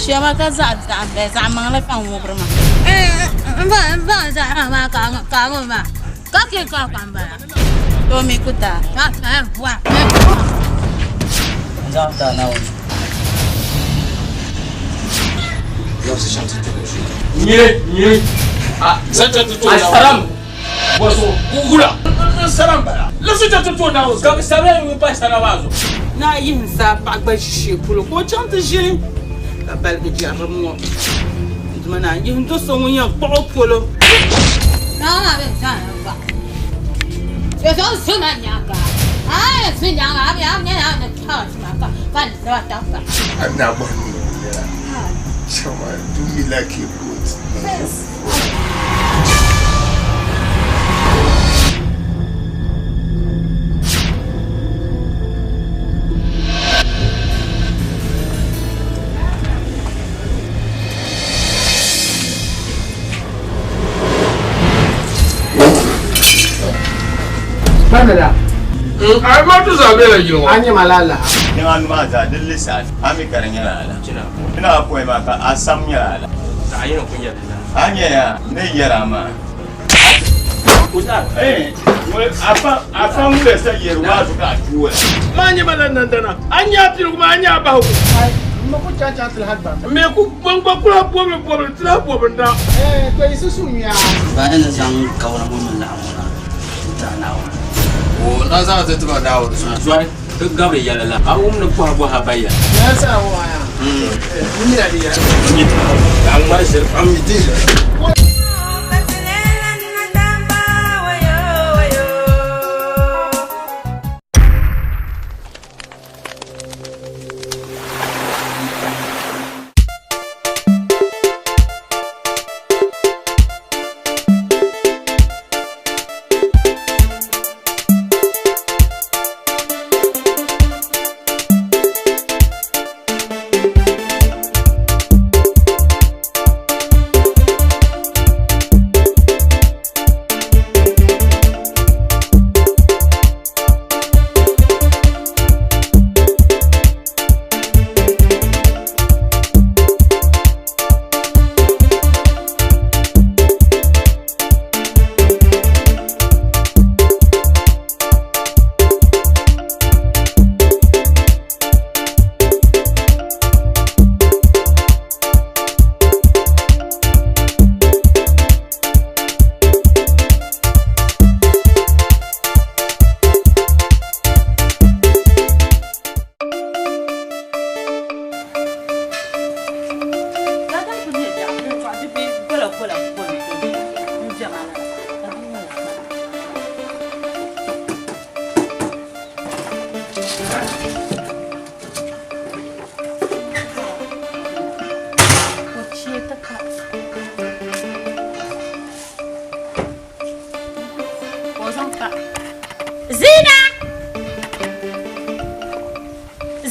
Shɛba ka zaɣ biɛɣu m-bala, zaɣ maŋli ka n ŋubiri maa. M baŋ zaɣ maŋ maa ka a ŋubi maa, ka chɛ ka a m-bala. To mi ku taai. N zaŋ ti a Naawuni. Nyili, nyili. A saram bɔzuɣu wula n saram bala. Labisi chaŋ ti to Naawuni ka bɛ sabila ŋun pahi sana maa zuɣu. Naa yihi n-saai paɣa gba ʒishee polo ka o chaŋ ti ʒili ka baligi jɛrilim ŋɔ. N Duuma Naa, yihi n do so ŋun yɛn kpuɣ o polo. Naa maa bɛ zaa n gba. Bɛ zaŋ zuma nyaaŋa. A yi zu nyaaŋa, a nyɛla a ni kpɛhi zuma ka ni zaba taŋkpaɣu. A ni daa bɔhi ni o yɛla shɛŋa, do me like a goat. Bamila. A ma ti zaa bela yili ŋɔ. A nyɛ ma lala. Niŋ a nuu maa zaa di lisaafi a mi ka di nyɛla ala. Ti na pɔi maa ka a sam nyɛla ala. Zaɣ yini n-kuli nyɛ di zaa. A nya ya, n ni yɛr a maa. A fa ŋubɛ sa yɛri waazu ka a tuui. Maa nyɛ ma la nandana. A nya a piligu maa, a nya a bahigu. M mi ku chaŋ chaŋ ti lahi gbaŋ. M mi ku n gba ku lahi bɔbili bɔbili ti lahi bɔbi n-na. To yi susu nyuya. Ba ni zaŋ kawana ŋɔ mini laɣim ŋɔ na n-ti a Naawuni. O na zaŋ ti ti ma Naawuni zuɣu. Zɔri ti gabiri yɛla la, a wum ni bɔha bɔha ba ya. Ya sa ŋɔ maa ya. N mi na di ya. A ŋmari ʒiri pam. Zina!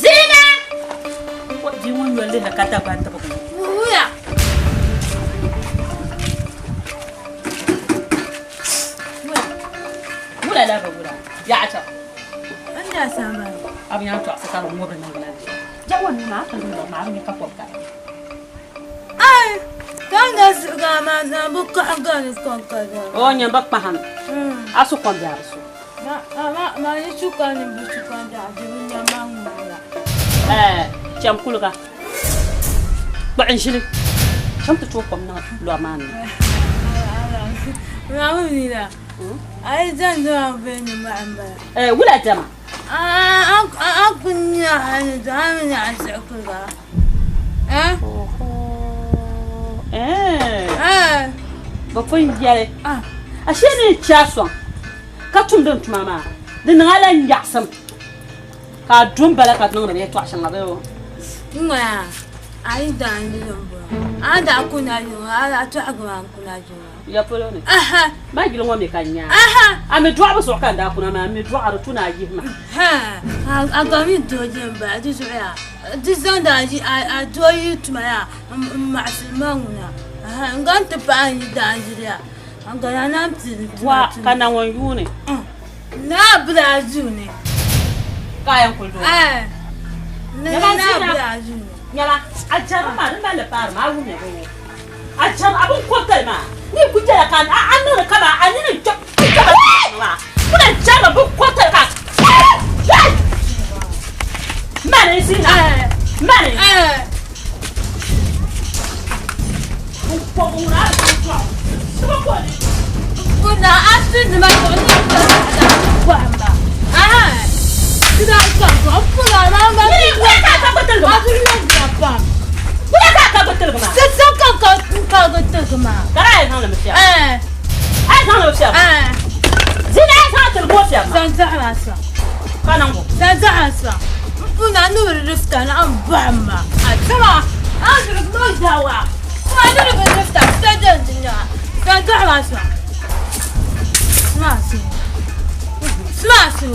Zina! Bia ŋɔ noli lihiri ka Dagbaŋ tibigi ŋɔ. Wuya! Wula la bi wula? Yaɣa chaŋ. N daa sambani. A bi nyaŋ tɔɣisi ka di ŋubiri niŋdi la di. Jawa nuu maa ka niŋ maa bi nya ka kom ka di. Ai, ka n daa suhiga maa zaŋ bi kahi gari kom ka di. O nyɛ bi kpahim. A su kom bee a bi su? Ma, ma, ma yi su ka ni bi su kom bee a di bi nya ma ŋuna la. Ɛɛ, cham kuliga. Kpuɣi n ʒili. Cham ti tooi kom niŋ lɔri maa ni. Ma mi ni la. A yi zaŋ dama bee ni mahi m-bala. Ɛɛ, wula dama? A ku nya a ni dɔɣi a mi ni a siɣi kuliga. Bɛ pun yɛli, Ashee ni n chɛ a sɔŋ ka tumdi n tuma maa, di niŋ a la nyaɣisim ka a du m-bala ka niŋdi yɛtɔɣ shɛŋa bee o? Ŋ-ŋɔya, a yi daa n-yi m-bɔŋɔ, a ni daa kuna yiŋa, a daa tɔhigi ma n-kuna yiŋa. Ya polo ni. Ma yili ŋɔ mi ka n nya a mi dɔɣibu zuɣu ka n daa kuna maa, m mi dɔɣiri tu ni a yihi ma. A gba mi doo je m-bala, di zuɣu yaa di zaŋdi a doo yi tuma yaa m-maɣisiri ma ŋuna. N gba ni ti pahi n yi daa yili yaa, n gba yaa naan pili tuma Wa tumbu. ka na ŋun yuuni. Naa bili a duu ni. Ka a yɛn kuli doo? Ɛɛ, naa bili a duu ni. Nyɛla a jɛri maa di mali paari maa a wumya bɛ a jɛri a bin kɔbitali maa ni ku jɛla ka a niŋdi kama a nini n kpɛ maa kuna jɛri bin kɔbitali ka mani zina mani n kɔbi ŋuna a bi tɔɣu sima kɔli Kuna a ti nima zuɣu ni ka bɔhimba. Aha. Ti daa sɔŋ sɔŋ pula maa ma ni kula ka ka tiligi ma A ti lɔn ka pam. Kula ka ka tiligi ma. Ti sɔŋ ka ka ka tiligi ma. Ka a yɛn zaŋ li mi fiɛbi. Eh. A yɛn zaŋ li mi fiɛbi. Eh. Zina a yɛn zaŋ tiligi o fiɛbi ma. Zaŋ zaɣa sɔŋ. Ka niŋ bo. Zaŋ zaɣa sɔŋ. N puna nuri rifta na n bɔhim ma. A tama a zuri no dawa. Kuma nuri bi rifta sa den dunya. Zaŋ zaɣa sɔŋ. Smasu. Smasu.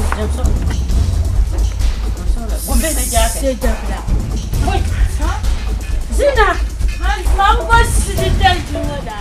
Sedabla. Zina. Ma ba si di den dunya da.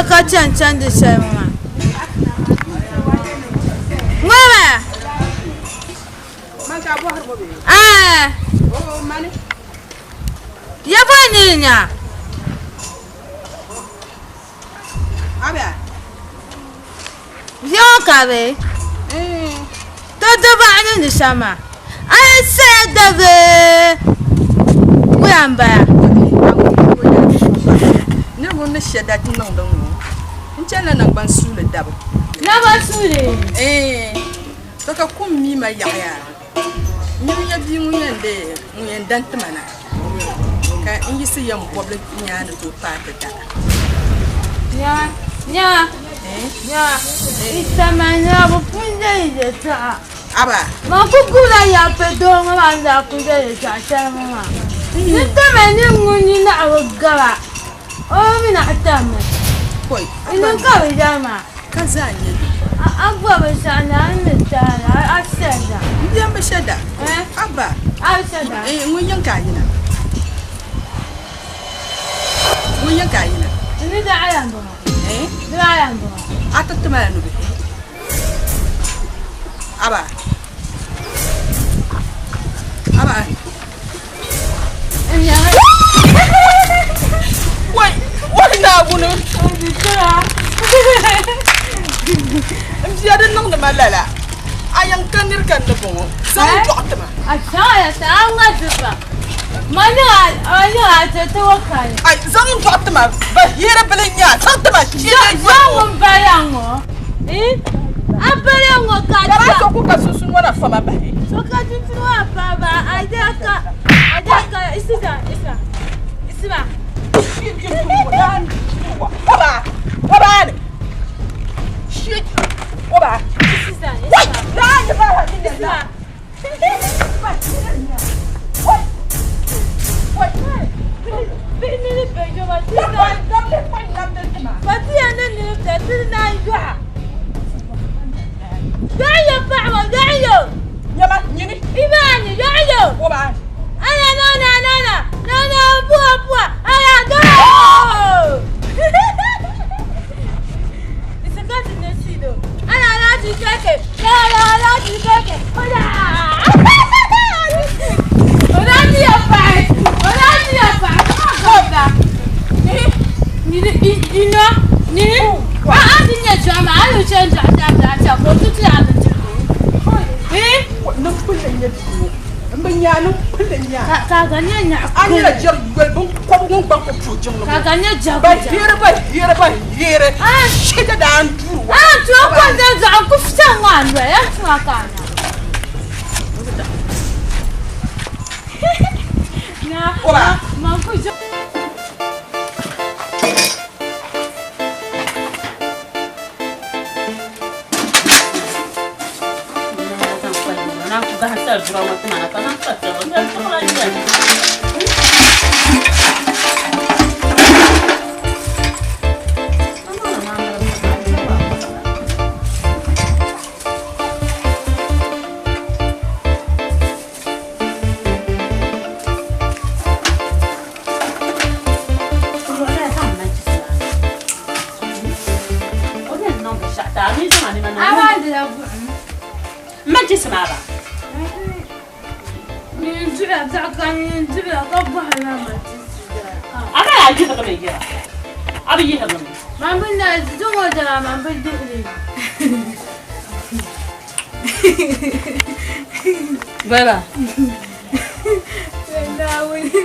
Ka chan chan di shɛli maa ŋɔba ya bo niri nya yɔŋ ka bɛ to di baɣa ni di shɛm maa a yi saya dabi wuya n bala. Niriba ni shɛda niŋdi ŋɔ n chani la nangban suuli dabu. Nangban suuli? To ka kum mi ma yaɣiya n nya bia ŋun yɛn deei ŋun yɛn dan tima na ka n yiɣisi yɛn bɔbili nyaandi ka o paai ti da. Nya nya nya itamanya bi pun deei yɛltɔɣa. Aba. Ma ku gula yape doo ŋɔ maa ni daa ku deei yɛltɔɣa shɛli ŋɔ maa. Ni tama ni ŋun yi naɣi bi gaba o mi naɣi tammi. Koi. Inu ka bi yɛli maa. Ka zaa nyɛ li. A gba binshɛɣu ni a ni taali a shɛda. N bia n bi shɛda. Aba. A bi shɛda. Ŋun yiŋ ka a yina. Ŋun yiŋ ka a yina. Ni daa yan bɔŋɔ. Ni daa yan bɔŋɔ. A ti tima la nubihi. Aba. Aba. Wai, wai Naawuni. N bia di niŋdi ma lala. A yɛn ka niri ka ni bɔŋɔ. Zaŋ dɔɣi ti ma. A chaŋ ya sa a ŋa diba. Ma niŋ a niŋ a ti ti o kani. Ai zaŋ dɔɣi ti ma. Ba hiri bili nya. Zaŋ ti ma. Zaŋ ŋun bala ŋɔ. A bala ŋɔ ka Dara so ku ka sunsun ŋɔ na fama bahi. So ka sunsun ŋɔ na fama bahi. A daa ka a daa ka isiza isa isima. Waba waba ni. Shit. Waba. Isiza Wai! Na ni ba ha ni isima. N bi nya ni pili nya. Ka ga nya nya. A nyɛla jɛri yoli bin kɔbu ŋun gba ku puhi jiŋli ŋɔ. Ka ga nya jagu Ba hiri ba hiri ba hiri. Shita daa n duri wa. Ah, tu ko da za ku fita ŋɔ ndo ya tuma ka na. Na. Oba. Ma ku jo. Bella.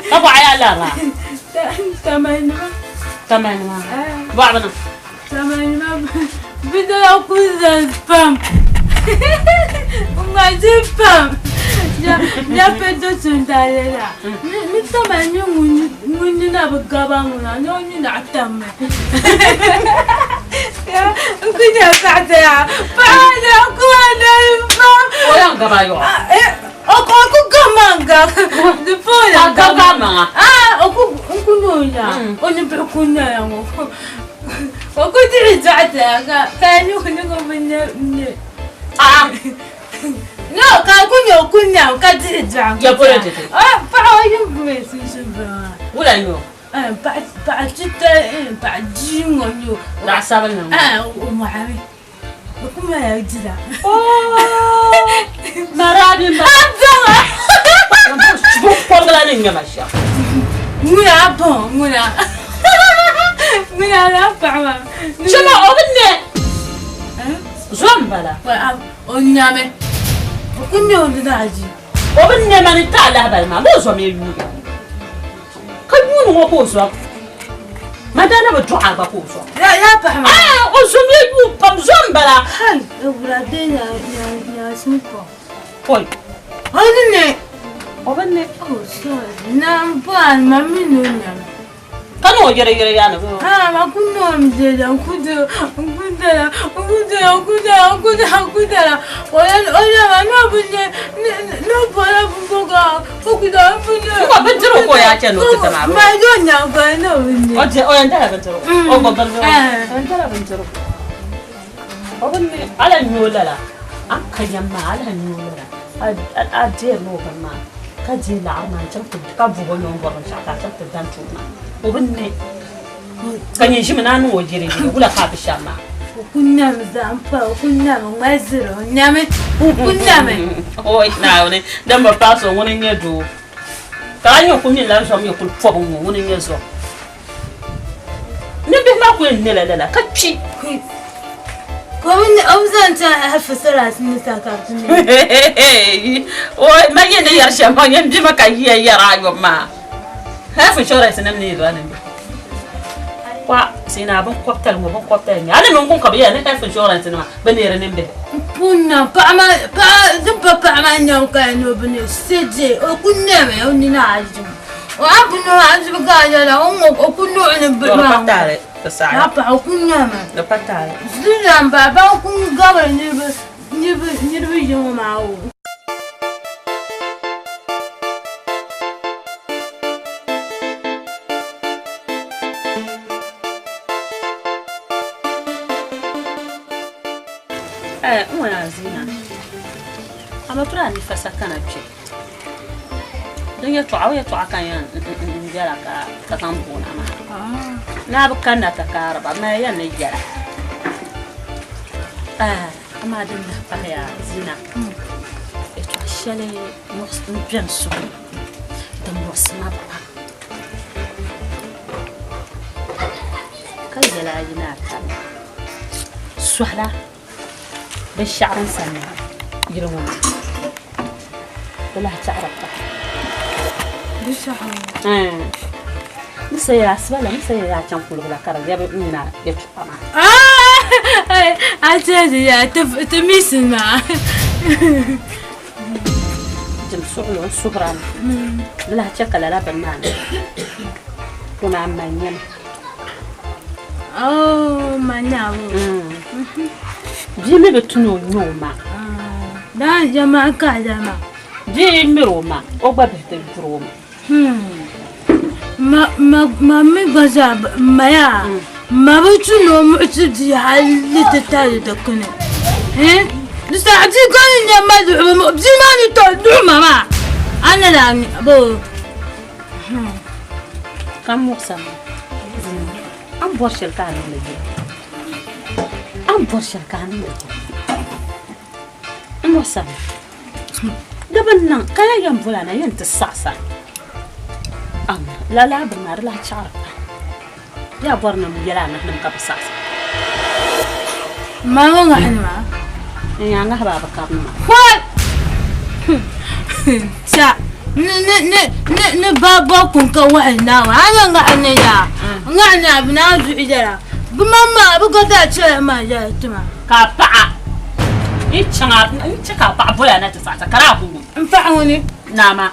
Ka bɔɣa yaa lara. Tamanima. Tamanima. Bɔɣa bina. Tamanima bidala kuzan pam. Ŋmaji pam. Ya peto tuntalela. Ni tamani ŋun na bi gaba ŋuna ni o nina tammi. N ku nyɛ paɣa taya. Paɣa na kuma na pam. O yan gaba yɔ. Oku gama ga. Di poola Ka gaba maŋa. Ah, oku n ku no ya. O ni bihi ku nyɛla ŋɔ. Oku diri zaɣa taya ka ka ni ni ŋɔ bi nyɛ nyɛ. Ah. No, ka ku nyɛ ku nya ka diri zaɣa. Ya polo tete. Ah, paɣa o yin bi sunsun bini maa. Wula n-nyɛ o? Eh, paɣa paɣa titali paɣa jii ŋɔ nyɛ o. Zaɣa sabinli ŋɔ. Ah, o mɔɣimi. O ku mali jila. Marabi ma. Ah, zaŋa. Bu kɔrigila ni nyɛma shɛm. Ŋuna bɔn ŋuna. Ŋuna la paɣa maa. Shɛma o bi ne. Zom bala. O nyami. O ku nyɛ o ni daa ji. O bi ne ma ni taɣa lahabali maa ma o zom ya yuugi. Ka yuuni ŋɔ ka o zom. Ma daa na bi dɔɣi a gba ka o zom. Ya ya paɣa maa. Ah, o zom ya yuui pam zom bala. Hali ewurade nya nya nya simple. Poi. O ni ne. O bi ne. Oh sorry. Na n bɔn ma mi ni o nyami. Ka ni o yɛrɛ yɛrɛ yaa ni. Ah, ma ku no mi de la n ku de n ku de la n ku de la n ku de la n ku de la n ku de la. O ya o ya ma n'o bi ne n'o bɔra bi bɔ ka o ku da n bi ne. N ko bindirigu ka o yaa chani o ti ti maa. Ma y'o nya gba n'o bi ne. O je o yɛn dala bindirigu. O gba bindirigu. O yɛn dala bindirigu. O bi ne ala n nyɛ o lala. An ka yɛm maa ala n nyɛ o lala. A deeri ni o bini maa ka deei laɣari maa n chaŋ ti ka buɣi o nyɔŋ bɔri binshaɣu ka a chaŋ ti dan ti o maa. O bi ne ka nyɛ ʒimi ni a niŋ o yɛrɛ yɛrɛ wula ka a bi shɛm maa. O ku nyami zaɣ n pa o ku nyami ŋmali ziri o nyami o ku nyami. Oi Naawuni din bi paai so ŋuni n-nyɛ doo ka a nyɛ ku mi lan zom nyɛ kuli pɔbi ŋɔ ŋuni n-nyɛ zom. Nimbihi maa ku yɛn nela lala ka kpi. Ko o bi zaŋ ti alfasara ni sa ka ti ne. Oi ma yɛn ni yɛri shɛm maa yɛn bima ka yiya yɛri ayɔbu maa. Health insurance nim ni yɛri nimbihi. Kwa sina bin kɔbtali ŋɔ bin kɔbtali nya. Ali mini ŋun ka bi yɛri ni health insurance nima bi neeri nimbihi. Punna paɣa maa paɣa din pa paɣa maa nyɛm ka ya ni o bi ne seje o ku nyɛmi o nina ayi. O a bi no a zubi ka a yɛla o ŋɔ o ku no ni bihi Di maa. pa taali di saɣi. Na paɣa o ku nyɛmi. Di pa taali. Zina n ba ba ku gabiri niriba niriba niriba yiŋ maa o. Eh, n ŋɔ zina. Ama pira ni fasa kana kpe. Din yɛltɔɣa o yɛltɔɣa ka yɛn n yɛla ka ka zaŋ boona maa. Naa bi kanna ti kaariba ma yɛn ni yɛla. Eh, amaa din lahi pahiya zina. Yɛltɔɣa shɛli n bɛni suhu ni din muɣisi ma pam. Ka yɛla ayi ni ata ni. Sɔhila binshaɣu din sani yili ŋɔ ni. Di lahi chaɣiri pa. Ni sa yaa asiba la, ni sa yaa chaŋ kuligu la ka di lɛbi n nyina yɛltɔɣa maa. A chɛli ya ti misi maa. Jim suɣulo n suhura mi. Di lahi chɛ ka lala bini maa ni kuna m ma nyɛmi. Oh, ma nyabu. Bia mi bi tu ni o nya o ma. Daa jama ka jama. Bia yi miri o ma, o gba bihi ti duri o mi. Ma ma ma mi gba zaa ma yaa. Ma bi tu ni o muɣisi bia hali ti tali dikpuni. Di saha bia gba ni nya ma duɣibu bia maa ni tooi duɣi ma maa. A ni daa nya bo. Ka muɣisa ma. A ni bɔri shɛli ka a niŋdi jira. A ni bɔri shɛli ka a niŋdi jira. N muɣisa ma. Di bi niŋ ka ya yɛn boli a na yɛn ti saɣisa. Lala bini maa di lahi chaɣiri pam. Yaa bɔri ni n yɛli a nahinim ka bɛ saɣisa. Ma ŋɔ ŋahi nima? N yaa ŋahi ba a bi kari nima. What? Sa ni ni ni ni ni ba ba kun ka wahi naawuni a ni ŋahi ni yaa ŋahi ni a bi naan duhi yɛla bi maŋ maa bi gba daa chɛla maa yɛla tima. Ka a paɣa yi chaŋ a n chɛ ka a paɣa boli a na ti saɣisa ka di a ku wum. N paɣa ŋuni? Naama.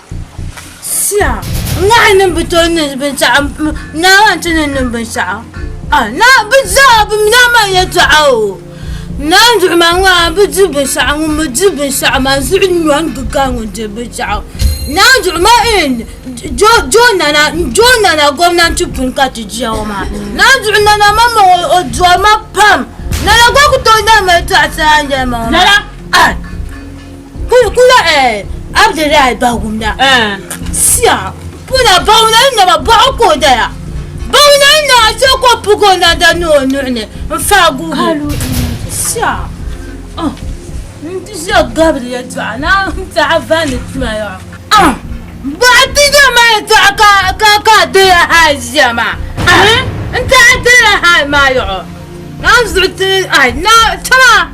Sia ŋahi niŋ bi tooi niŋ binshɛɣu naa maa ti ni niŋ binshɛɣu na bi zaa bi naa maa yɛltɔɣa o naa zuɣu maa ŋaa bi di binshɛɣu ŋun bi di binshɛɣu maa zuɣu nyɔŋ ka ŋun di binshɛɣu naa zuɣu maa jo nana gomnanti puni ka ti jia o maa naa zuɣu nana maa ma o dɔri ma pam nana gba ku tooi na mali tɔɣisi a ni yɛli ma ŋɔ maa kula Abdullahi Bawumia sia puna Bawumia nama bɔɣu ka o daya Bawumia naa che ka o pugi o nanda ni o nuhi ni n fa guugi sia n ti ʒiya gabiri yɛltɔɣa na n taɣa vandi tuma yaɣa bɔɣu ti nya ma yɛltɔɣa ka ka ka deya hali ʒiya maa n taɣa deya hali maa yaɣa na n zuɣu ti ai na tuma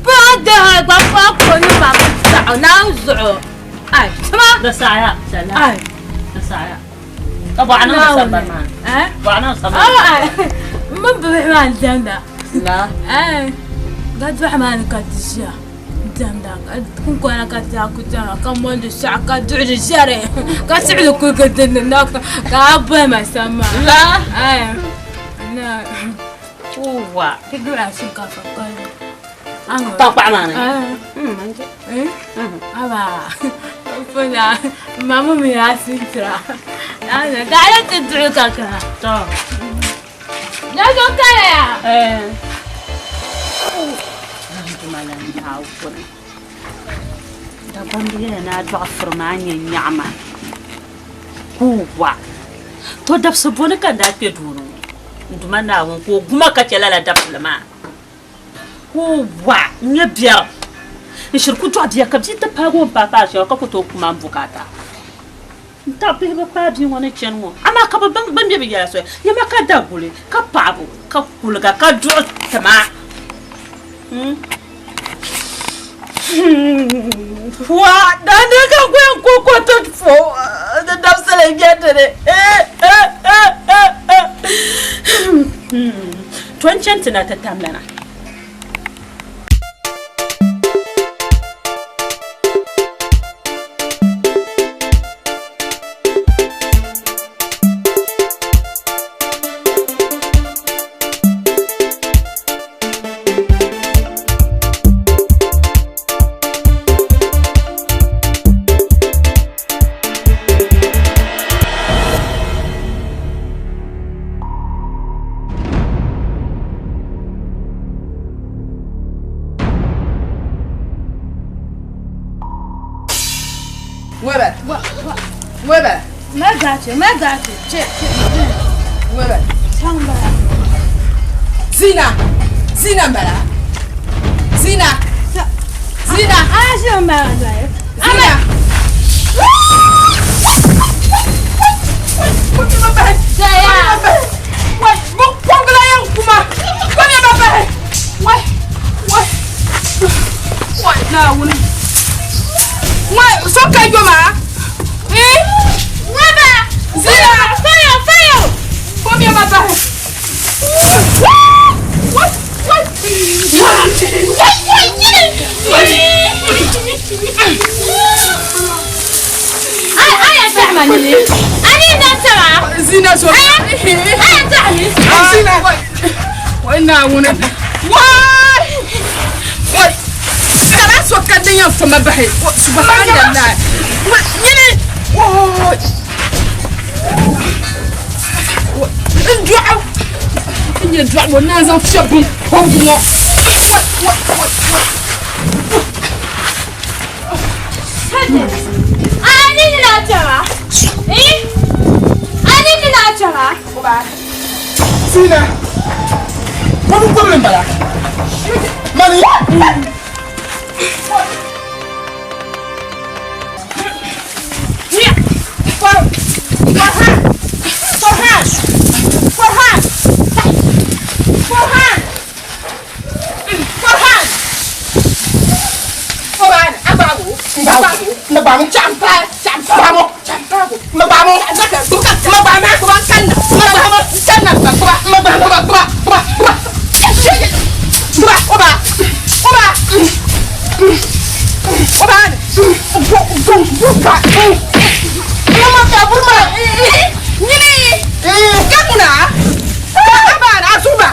paɣa daha gba paɣa ko ni ma saɣu na n zuɣu ai tuma da saɣaya ai da saɣaya ka bɔɣa niŋ sambani maa eh bɔɣa niŋ sambani maa ai min bihi maa n diɛmda la eh ga dɔɣi maa ni ka ti ʒiya diɛmda ka kunkona ka ti ku diɛmda ka mondi shɛɣu ka duɣuri ʒɛri ka siɣili kuligi dinni na ka a boli ma sani maa la eh na Uwa. Ti dura shinkafa kali. Tankpaɣu maa ni. Aba. Funa mamu mi ya sitra. Ana da ala ti duru kaka. To. Na zo kala ya. Eh. Dumala naawuni. Dagbamb yɛla ni a dɔɣi firi maa nyɛ nyaɣima. Kuwa. To dabisi boni ka n daa kpe duu ni ŋɔ. N Duuma Naawuni ka o guma ka chɛ lala dabisili maa. Ka o wa n-nyɛ biɛrim. N shiri ku dɔɣi bia ka bia ti paagi o ni paai paai shɛli ka ku tooi ku ma m-bukaata. N taɣi bihi bi paai bia ŋɔ ni chani ŋɔ, amaa ka bɛ baŋ bɛ ni be bɛ yɛla soya. Nyama ka daguli, ka paɣibu, ka kuliga, ka duɣi tima. Wa dani ka ku yɛn ku ko ti fo di dabisili n-nyɛ dini. To n chani ti na ti tamlana. Ŋwebe. Ŋwebe. Magachi, magachi, che, che. Ŋwebe. Chamba. Zina. Zina mbala. Zina. Zina. Ah, shamba. Zina. Wai, mo pongla yang kuma. Kone baba. Wai. Wai. Wai na wuni. Wai, so ka joma. nini. A ni na taba. Zina so. A ya ni. Zina. Wai Naawuni. Wai. Wai. Sara so ka din yɛn fama bahi. Subhanallah. Nyini. Wai. N dɔɣu. N nyɛ dɔɣu n zaŋ fiɛ bim kɔbigu ŋɔ. Wai wai wai wai. A ni na taba. Eh? A ni na taba. Sina. Kɔbi kɔbili n bala. Mani. Farhan! Farhan! Farhan! Farhan! Farhan! Farhan, agbago. Agbago. N gbamu. Champa, champa. Gbamu. Champa. N gbamu. Zaka, kuka, ma gbama, kuba kanna. Ma gbama, kanna, kuba, ma gbama, kuba, kuba, kuba, kuba. Kuba, oba. Oba. Oba. Go, go, go, go. Mama ka burma. Nyini. Kakuna. Aba na asuba.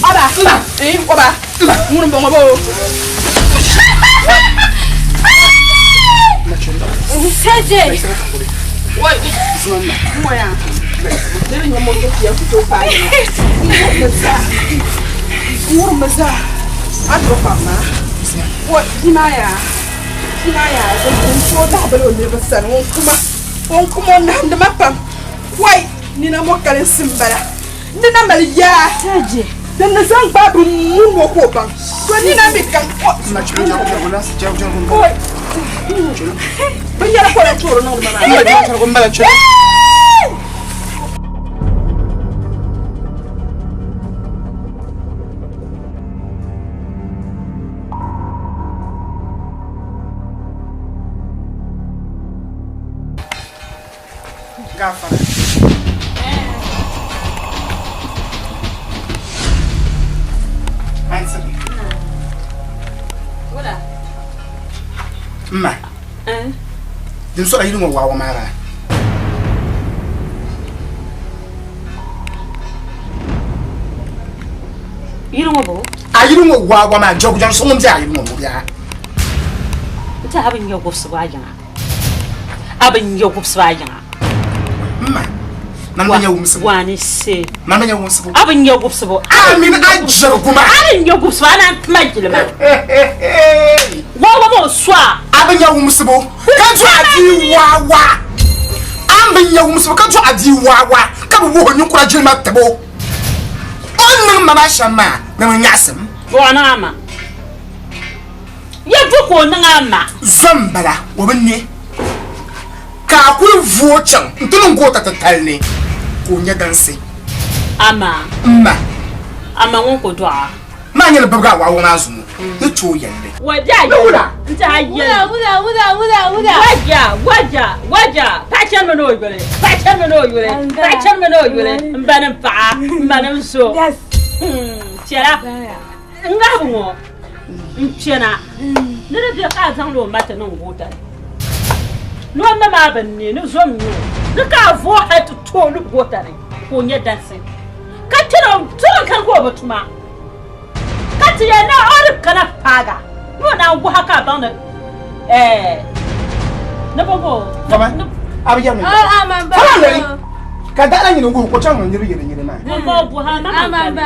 Oba, mba. Eh, oba. Mba. Ngunu bongo bo. Seje. Wai. Moya. Dere nyomo to kiya ku to pa. Nguru maza. Adro pa ma. Wa kimaya. Kimaya. Zo kun so da balo ne ba san won kuma. Won kuma na da mapam. Wai, ni na mo kale simbala. Ni na mali ya. Seje. Dan na zan ba bu mun mo ko ban. To ni na mi kan. Ma chelo jago jago la jago jago. Wai. Ban yara ko la toro no ma. N ba jago n bala chelo. Gafara. Answer. Wala. Mma. Eh. Din so ayi ŋɔ waa maa la. Yiri ŋɔ bo. A yiri ŋɔ waa maa jago jago so ŋun bɛ a yiri ŋɔ mo bia. N ti a bi nyɛ gubsibu a yiŋa. A bi nyɛ gubsibu a yiŋa. Mma. Man ba nyɛ wumsibu. Wani se. Man ba nyɛ wumsibu. A bi nyɛ gubsibu. A mini a jɛriguma. A bi nyɛ gubsibu a naan tima jilima. Waawa ma o sɔa. A bi nyɛ wumsibu. Ka do a di waawa. An bi nyɛ wumsibu ka do a di waawa. Ka bi wuhi ninkura jilima tabo. O niŋ ma maa shɛm maa ni mi nyaɣasim. O niŋ a ma. Ya du ka o niŋ a ma. Zom bala o bi ne. Ka a kuli vuo chaŋ n ti niŋ goota titali ni ka o nyɛ dansi. Ama. Mma. Ama ŋun ko dɔɣa. Maa nyɛla bibiga a waawa maa zuŋɔ ni ti o yɛlli. Waja yɛlli. N ti a yɛlli. Wula wula wula wula. Waja waja waja. Paɣa chani mi ni o yuli. Paɣa chani mi ni o yuli. Paɣa chani mi ni o yuli. N ba ni n paɣa. N ma ni n so. Chɛla. N ŋahibu ŋɔ. N kpɛna. Ni di bɛ ka a zaŋdi o ma ti niŋ goota ni. Ni o ma maa bi ne ni zom nyɛ o. Ni ka a vooi hali ti tooi lu goota ni ka o nyɛ dansi. Ka kpɛna o tuma kani ka o bi tuma. Ka ti yɛli na o di kana paaga. Ni o naan guha ka a baŋ ni ni bɔbɔ. Fama a bi yɛli mi. Fama lori ka daɣala nyini guhi ko chaŋ ŋun niriba yɛli nyini maa. Bɔbɔ guha ma man kani.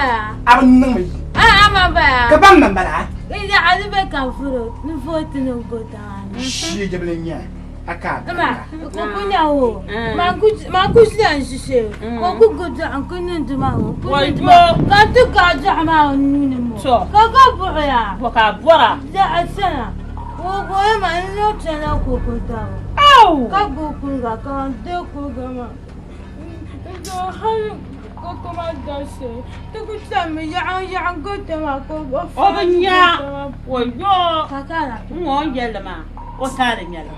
A bi niŋ mi yi. Ama baya. Ka ban man bala. Ida ali be ka furo ni vote ni gota. Shi jebele nya. Aka. Ma ko kunya wo. Ma ku ma ku shi an shi she. Ko ku gota an kun ni duma wo. Ka tu ka ja ma nu ni mo. Ka ka buya. Bo ka bora. Da asana. Wo go ma no tena ko ko ta. Au. Ka go ku ga ka de ku ga ma. Do hal ko ma da she. Ti ku ta mi ya ya go te ma ko. O bi nya. Wo yo. Ka ka la. Ŋɔ yɛlli maa. O taali nyɛli.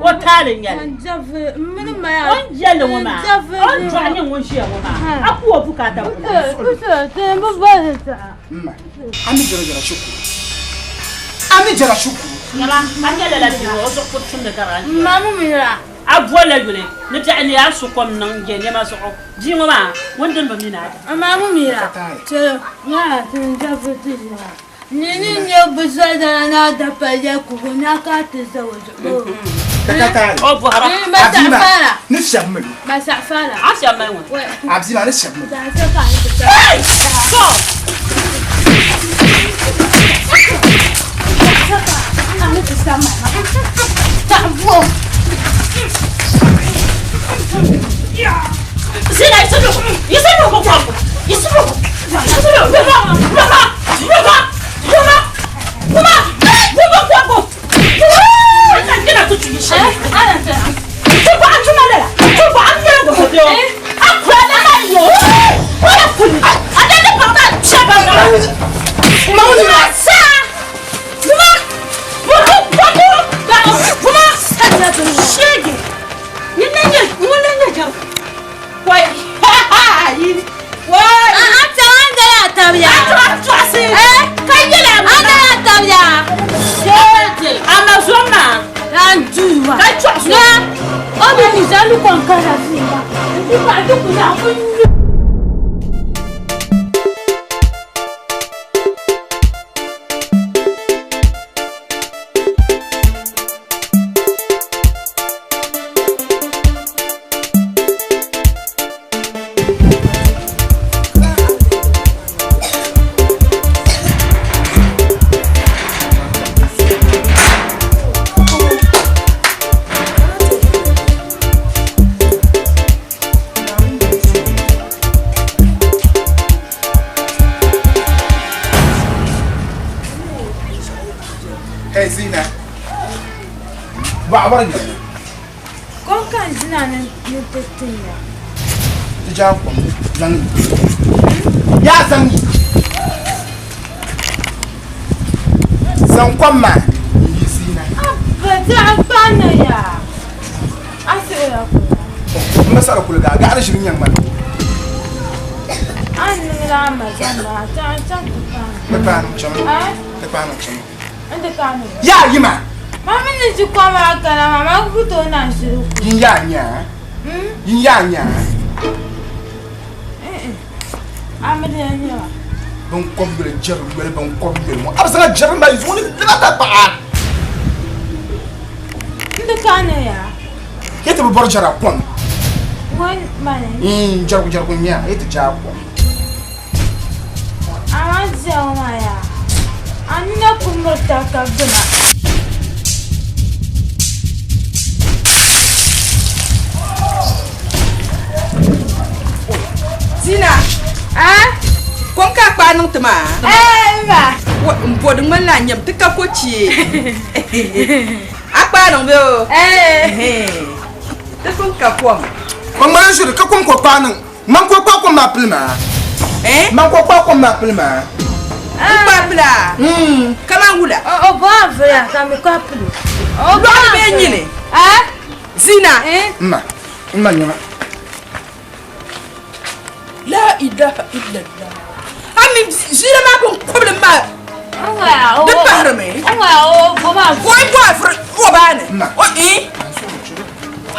O taali nyɛli. N jafe mini ma ya. O yɛlli ŋɔ maa. O dɔɣi nyɛ ŋun ʒiya ŋɔ maa. A ku o bukaata ku. Uso te n bi boli taɣa. Mma. Ami jara jara shukuru. Ami jara shukuru. Yaba, a nyɛla la bia o zuɣu ku tumdi ka Ma mi mi la. A bolila yuli ni biɛɣu ni a su kom niŋ n-je nɛma zuɣu. Bia ŋɔ maa, ŋun dini bi mi ni a da. Amaa mu mi ya, chɛli ŋaha ti ni jɛbu ti ʒiya. Ni ni nyɛ bi zɔdana ni a da pali yɛli kubu ni a ka ti za o zuɣu. O bɔhira. Ma saɣifara. Ni fiɛbi mi. Ma saɣifara. A fiɛbi mi ŋɔ. A bia maa ni fiɛbi mi. Hey! So! Zina, yi sani ko yi sani ko yi sani ko yi sani ko kuma kuma kuma kuma kuma kuma ko ko kina tu tu shi tu ba tu ma la tu ba an yɛrɛ ko ko a kura la ma yo ko ya kuli a da ne pa ta che ba na Ma wuni ma. sa kuma ko ko ko da kuma shege ni ne ne ni ne ne jar wai wai A ta an da ya tabiya. a tu a se ka yɛlɛ An da ya tabiya. shege a ma zo ma An juwa. ka chɔ Na, o bi ni zalu kon kara fi ba. Ndi ba du ku na ku nyu. Hey Zina. Ba a bari ni. Kon kan zina ni ni tetinya. Ti ja kom zaŋ ya zaŋ zaŋ kom maa n yi Zina. Ba ta ba na ya. Ase ya ku. N ba sara kuliga gaɣari ʒiri nyaŋ ma. An ni la ma zan na ta ta ku pa. Ti paanu chɛmi. Eh? Ti paanu chɛmi. Ndi ka ni. Ya yi ma. Ma mi ni ji ko ma kana ma ma ku to na shiru. Yin ya nya. Yin ya nya. Eh eh. Amadi ya nya. Bin kom yoli jɛri yoli bin kom yoli ŋɔ. A bi zaŋ jɛri maa yi zuɣu ni di ta paɣa. Ndi ka ni ya. Yi ti bi bɔri jɛra kom. Wan ma ni. Jɛrigu jɛrigu nya yi ti jaa kom. Ama zia ma ya. Ani na ku murta ka bina. Zina. Eh? Kom ka kpaa niŋ ti maa? Eh, ma. Wa n bo di ŋmanila a nyam ti ka ko chie. A kpaa niŋ be o? Eh. Ti pun ka kom. Ko ŋmani ʒiri ka kom ko kpaa niŋ. Man ko kpaa kom maa pili maa. Eh? Man ko kpaa kom maa pili maa. N kpaa pili a? Kaman wula? O bo avya ka mi ka pili. O bo Lɔɣu bee nyini? Eh? Zina. Eh? Mma. Mma nyama. La ilaha illallah. Ami zina maa pun kubili maa. Wa o. Di pahirimi. Wa o bo ma. Ko i bo afiri o baani. Mma. O eh?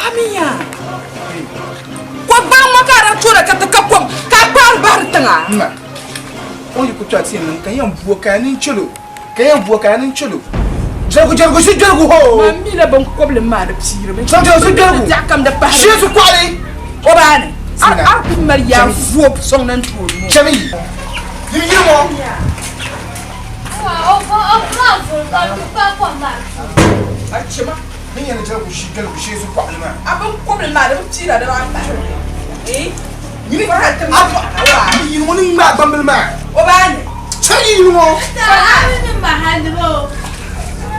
Ami ya. Ko gbaŋ ŋɔ ka a daa toora ka ti ka kom ka a kpaari bahiri tiŋa. Mma. O yi ku tɔhi ti yɛn niŋ ka yɛn buo ka ya niŋ chɛlo. Ka yɛn buo ka ya niŋ chɛlo. Jɛrigu jɛrigu si jɛrigu ho. Ma mi la bin kobili maa di piirimi. Zaŋ jɛrigu si jɛrigu. Di kam di pahirimi. Shee su kɔɣili. O baani. Zina. A ku mali yaa vuo sɔŋ na n-toori ŋɔ. Chɛmi yi. Yim yili ŋɔ. Wa o bo o ma avya ka mi ka kom maa. A chɛma. Min yɛn jɛrigu si jɛrigu shee su kɔɣili maa. A bin kobili maa di bi piira di maa pahirimi. Eh? Yini Farhan ti a ma a yini ŋɔ ni ŋmaa gbambili maa. O baani. Chɛmi yi yini ŋɔ. Ta ami ni ma hali bo.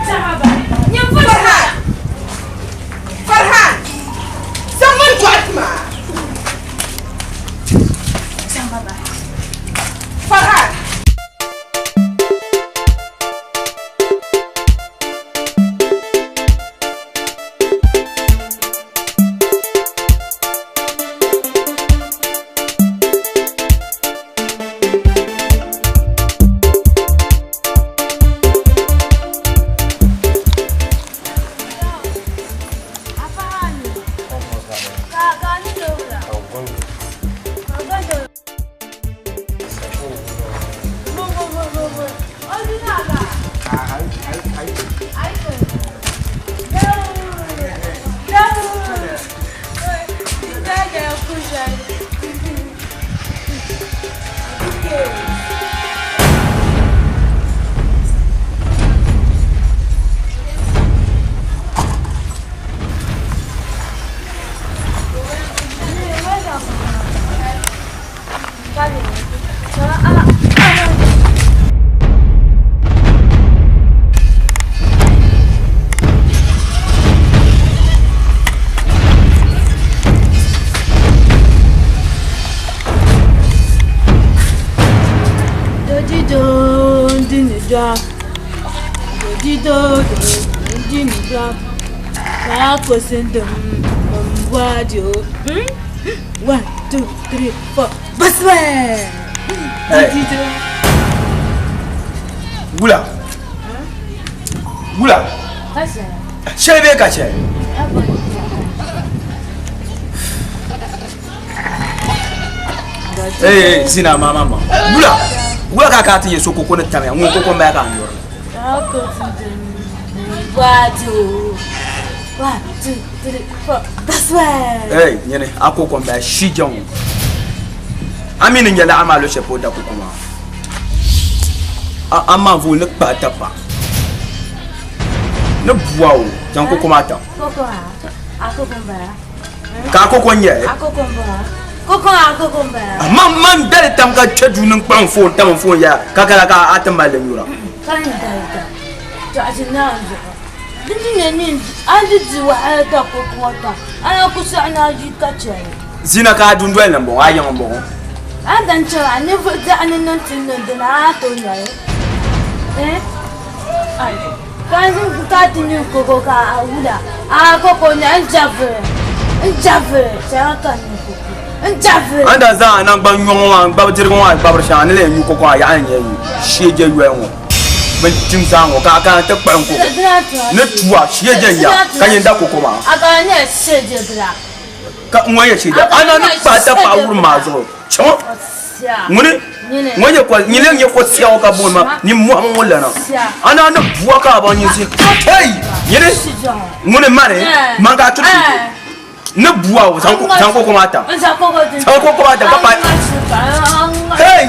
Ta ba. Nyam fo. Farhan. Farhan. Zaŋ man dɔɣi ti maa. Farhan. Da. Di do do di ni da. Ka ko sindum mbwadio. 1 2 3 4. Baswe. Di do. Wula. Wula. Kasa. Shɛli bee ka shɛli? Ee zina ma ma ma. Wula. Wula ka ka ti nyɛ so koko ni tamya ŋun koko m-bala ka a nyuri. Ka ko sindum mbwadio. 1 2 3 4. Baswe. Ee nyini a koko m-bala shi jɛŋ. A mi ni nyɛ laɣiri maa luɣ shɛli polo da koko maa. A ma vuui ni kpahi tapa. Ni bua o zaŋ koko maa tam. Koko ha. A koko m-bala. Ka a koko n-nyɛ li? A koko m-bala. Koko a koko m-bala. Man man dali tam ka kpe duu ni n-kpaŋ n foon tam n foon yɛla ka kana ka a ti mali li nyura. Ka n dali tam. Tɔɣisi naan zuɣu. Di ni nyɛ ni a di di wahala ta koko ŋɔ tam, a na ku saɣi ni a ʒi ka chɛli. Zina ka a dundoli ni m-bɔŋɔ, a yiŋ m-bɔŋɔ. A ni dan chɛli a ninvuɣ daɣu ni niŋ ti niŋ dina a tooi nya li. Eh? Ai. Ka n zaŋ ka ti nyu koko ka a wula. A koko nya n jabiri. N jabiri. Chɛli ka n nyu koko. N jabiri. A ni daa zaŋ a naŋgban nyɔŋ ŋɔ maa n-gbabi dirigu ŋɔ a gbabiri shɛŋa a ni lee nyu koko maa yaɣa n-nyɛ yi shee je yoya ŋɔ bɛn tim zaa ŋɔ ka a kana ti kpuɣi n koko ni tua shee je n-nya ka nyin da koko maa. A kana nyɛla shee je bila. Ka ŋɔ nyɛ shee je a na ni kpahi tapaɣa wurim maa zuɣu chaŋ ŋuni ŋɔ nyɛ ko nyini nyɛ ko siaŋ ka booni ma ni mɔhim ŋɔ lana a na ni bua ka a baŋ nyin si hey nyini ŋuni mani man ka a turi ni bua o zaŋ koko maa tam zaŋ koko maa tam ka pa hey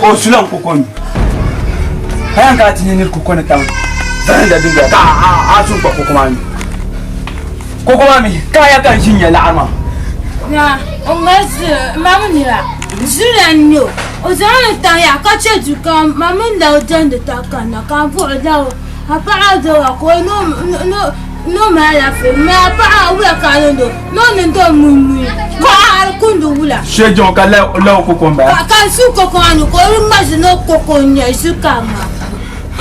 O sulan kokoni kayan ka ti nyɛ kokoni tam zaŋda dinga ka a sun kpa koko maa mi koko maa mi ka ya ka ʒi nyɛ laɣari maa Na, o ŋmalisi mama nira zula n-nyɛ o. O zaŋ li tam ya ka che du ka mama la o jɛndi ta kanna ka n buɣi la o ka paɣa do wa ka o No ma alaafee ma paɣa wula ka a niŋdi o ni o niŋdi o mui mui ka o hari kundi wula. Shɛjɔŋ ka law koko n bala. Ka n su koko maa ni ka o ŋma ʒi ni o koko n nyɛ ʒi ka ŋma.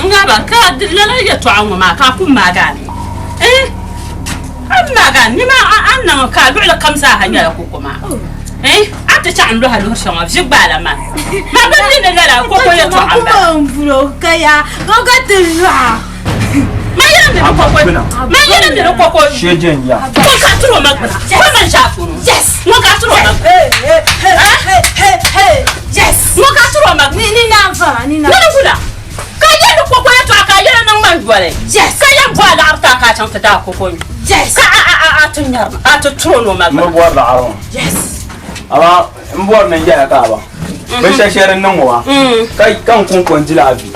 N gaba ka lala yɛtɔɣa ŋɔ maa ka a ku maagi a ni eh a maagi a ni maa a niŋ ka a luɣili kam zaa ha nyɛla koko maa eh a ti chaŋ n lɔha luhi shɛŋa ʒi gbaala maa ma bi mi ni lala koko yɛtɔɣa n bala. Kuma n buro ka yaa ka o ka ti lɔha. Ma yɛli mi ni koko ma yɛli mi ni koko Shɛjɛn ya. ko ka tiri o ma gbuna ko man ʒe a puuni ŋɔ ka tiri o ma Yes. ŋɔ ka tiri o ma Ni ni na n fama ni na. Ŋuni wula ka yɛli koko yɛtɔɣa ka yɛli niŋ man yoli Yes. ka yɛn bɔ a laɣiri ti a ka a chaŋ ti daa koko nyu Yes. ka a ti nyari a ti tiri o ni o ma N bi gbuna bɔri laɣiri ŋɔ. Yes. Amaa n bɔri ni n yɛla ka a ba. Binshɛli shɛli din niŋ ŋɔ maa ka n kun ko n dila a vi.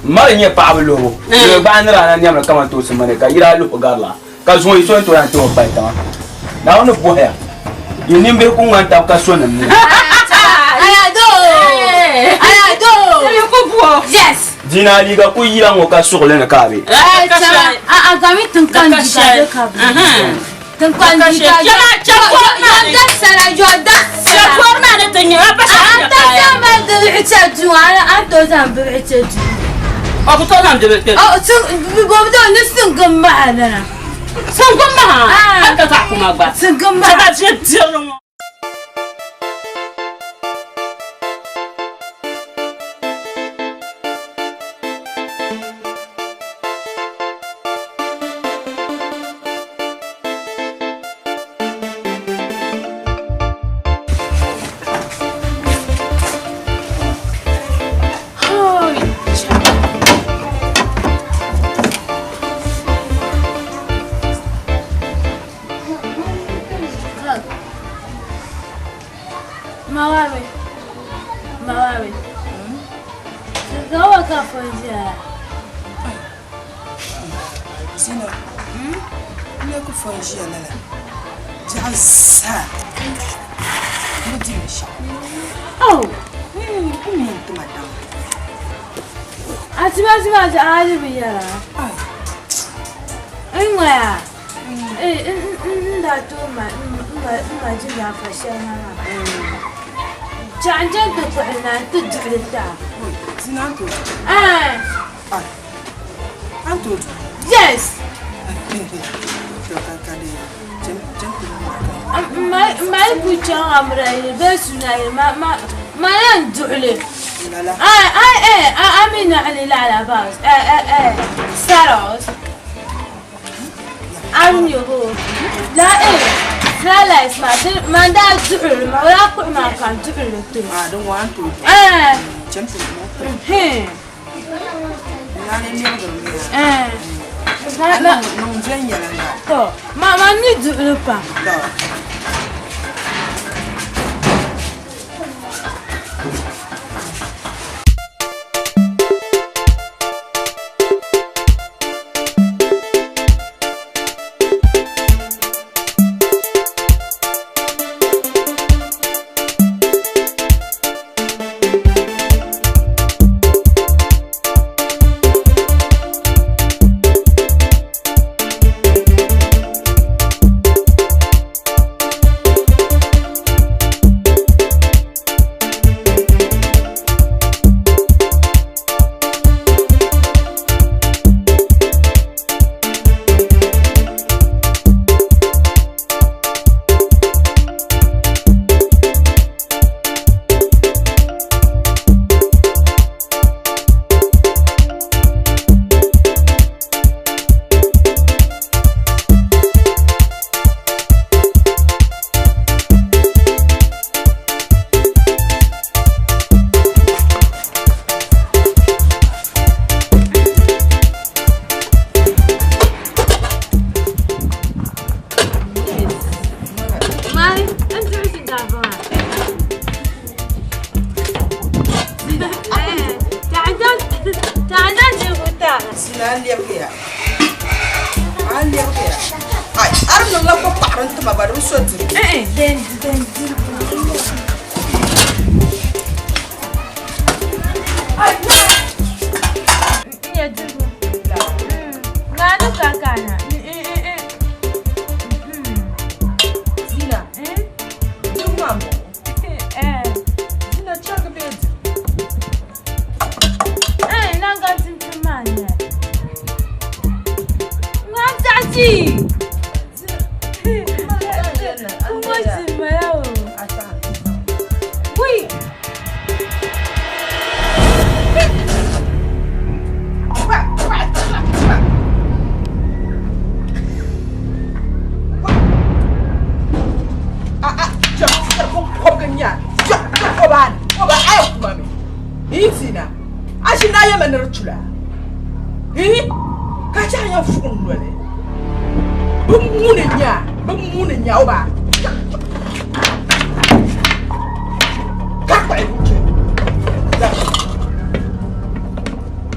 Mali nyɛ paɣaba luhibu. Di gbaai nira na niɛmdi kamantoosi mini ka yira luhi garila ka zuŋɔ yi so n tooi ti o pali tiŋa. Naawuni bɔhiya yi nimbihi ku ŋmani tab ka so nim ni. Ayado. Ayado. Yes. Dina liiga ku yila ŋɔ ka suɣili ni ka a be. A a gami tinkan jika de ka bi. Tinkan jika de. Yɔda sara yɔda sara. Shɛkɔri maa ni ti nyɛ a pa shɛli A ta zaŋ ma dibihi chɛ duu a to zaŋ bibihi chɛ duu. O ku tooi zaŋ dibihi kpɛ. Ɔ sin bɔbdo ni singim maha nana. Singim maha? A ka zaɣ kuma gba. Singim maha. Chɛba ʒe diri ŋɔ. Mawawe. Mawawe. Gawa ka fɔnjiya. Zina, n ku fɔnjiya lala. Biɛɣu zaa. N bi diri shɛli. Oh. N mi n tima daŋ. A tima tima ti a di bi yɛra. N ŋmaya. N daa tooi ma n ma jinjɛm fa shɛli na maa. Chaŋ n ti kpuɣi na n ti duɣili taa. Zina n tooi. Eh. An tooi du. Yes. To ka ka de chem chem ti ma ka. Ma yi ku chaŋ amira yili bee suna yili ma ma ma yɛn duɣili. Lala. Ai ai eh a mi naɣili lala baas eh eh eh saros. Am yobo. La eh Flawless ma di ma daa duɣili ma o daa kpuɣi ma ka n duɣili ti. Ah din wa an tooi du. Eh. Chem ti ma. Hmm. Na ni lɛbigiri mi ya. Eh. Niŋ viɛnyɛliŋga. To ma ma mi duɣili pam. To. Mari, n duɣi shinkaafa maa. Chaŋ dirigu taa. Zina an lɛbigiya. An lɛbigiya. Ai, a di niŋla ko paɣiri n tima ba di bi so diri. Eh eh den den dirigu maa. N nyɛ dirigu. Ŋaani ka kana. Aji! Kuma si mala o. Wui! Ka chɛ a yɛn fuɣi noli bi muuni nya bi muuni nya o ba ka kpahi chɛ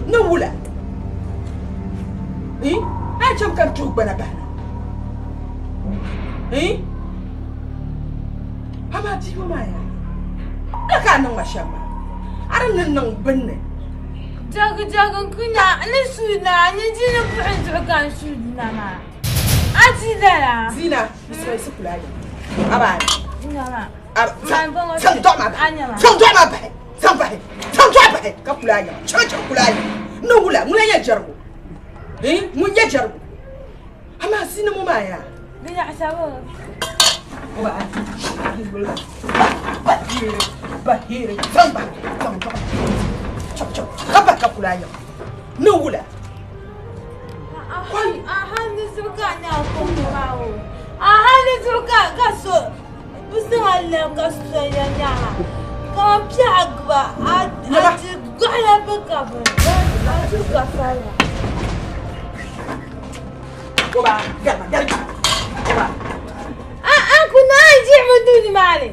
ni wula a chɛm ka n tuhi gbana bahina amaa bia ŋɔ maa yaa ala ka a niŋ ma shɛm maa a di ni niŋ binni Jagu jagu n ku na ni suui na ni di ni buɣim zuɣu ka n suui dina maa. A di lala. Zina, bisimilahi kula yi. Aba. Nyama. Zaŋ dɔɣi maa bahi. Zaŋ dɔɣi maa bahi. Zaŋ bahi. Zaŋ dɔɣi bahi ka kula yi. Chaŋ chaŋ kula yi. Ni wula ŋuna nyɛ jɛrigu. Ŋun nyɛ jɛrigu. Amaa zina ŋɔ maa yaa. Di yaɣisa bo. Bahiri, bahiri, zaŋ bahi, zaŋ dɔɣi. Chaŋ chaŋ ka bahi ka kula yi. Ni wula. Aha ni zuɣu ka a nya kom maa o. Aha ni zuɣu ka ka so bi zaŋ a lɛm ka so ya nyaŋa. Ka man piɛɣu gba a a ti gɔɣila bi ka bi a ti ka faya. A a ku naan jiɣi mi duu nimaani.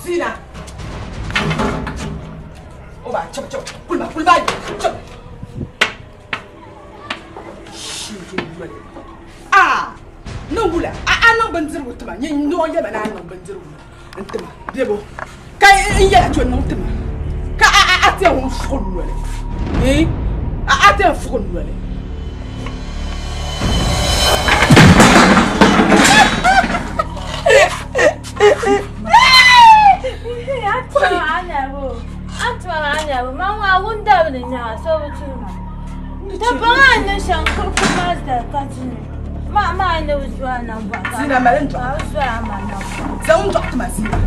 Zina. Oba, chap chap, kulma kulma, chap. Ah, ni wula a a niŋ bindirigu tima nyɛ noo yɛma ni a niŋ bindirigu n tima bebo ka n yɛla to niŋ tima ka a a a ti ŋun fuɣi noli a a ti fuɣi noli. Zina mali n dɔɣi zaŋ n dɔɣi tima zina.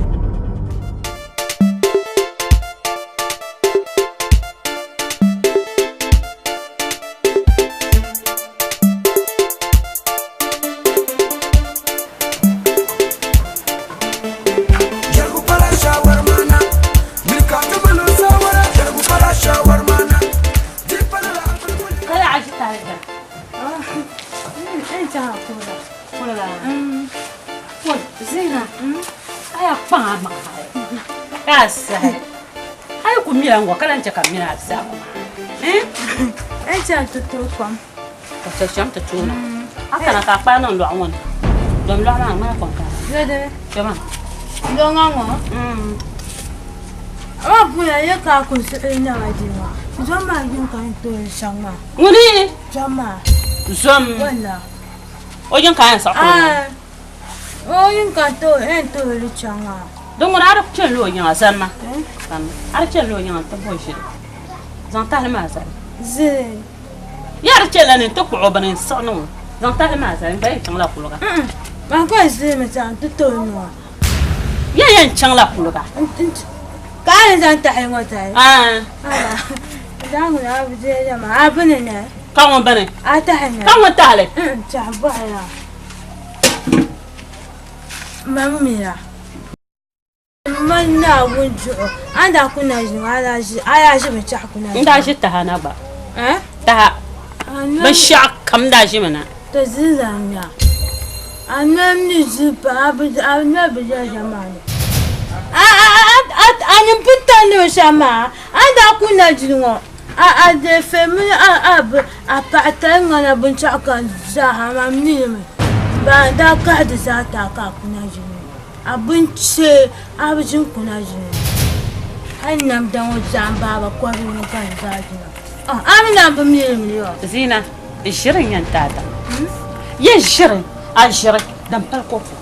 Ai ku mira ngwa kala nche ka mira sa ko eh En chɛŋ ti tooi kom. Ka chɛ shɛm ti toona a kana ka kpaa niŋ lɔɣu ŋɔ ni dom lɔɣu maa ŋmana kom ka Yode. Kpɛma. Dɔŋa ŋɔ. Amaa puya ye ka ku suɣili nyɛma di maa. Zom maa yin ka n tooi shɛŋ maa. Ŋuni? Zom maa. Zom. Wala. O yin ka yɛn saɣi kuli ŋɔ. O yin ka tooi yɛn tooi li chaŋ maa. Din ŋuni a di chɛni la o yiŋa zani ma. A di chɛni la o yiŋa n-ti bo ʒili. Zaŋ tahali maa zali. Zili. Ya di chɛni la ni n-ti kpuɣi o bini n-siɣi niŋ o. Zaŋ tahali maa zali n gba yɛn chaŋla kuliga. Maa ka zili mi chaŋ ti tooi niŋ o. Ya yɛn chaŋla kuliga. Ka a ni zaŋ tahali ŋɔ zali? Daa ŋuni a bi deei maa a bini ne. Ka ŋun bini? A tahali ne. Ka ŋun tahali? Chaɣ bɔhi ya. Ma mi ya. Ma Naawuni zuɣu a ni daa ku na ʒini ŋɔ a daa ʒimi chaɣ ku na ʒini. N daa ʒi taha na gba. Taha. Binshɛɣu kam daa ʒimi na. To zilizam nya. A noli ni ʒi pa a noli bi ʒe shɛm maa ni. A ni pun tali ni binshɛɣu maa a ni daa ku na ʒini ŋɔ a deefe mini a paɣa tali ŋmana binshɛɣu kam zaaha maa mi li mi. Ban daa kahi di zaa ti a ka a ku na ʒini ŋɔ. A binchee a bi ʒini kuna ʒini hali namda ŋɔ zaa m baaba kɔbili ŋɔ ka di zaa ʒina a mi naan bi mi li mi yɔ. Zina, ʒiri n-yɛn ti a daŋ. Yɛ ʒiri, a ʒiri din pali kopu.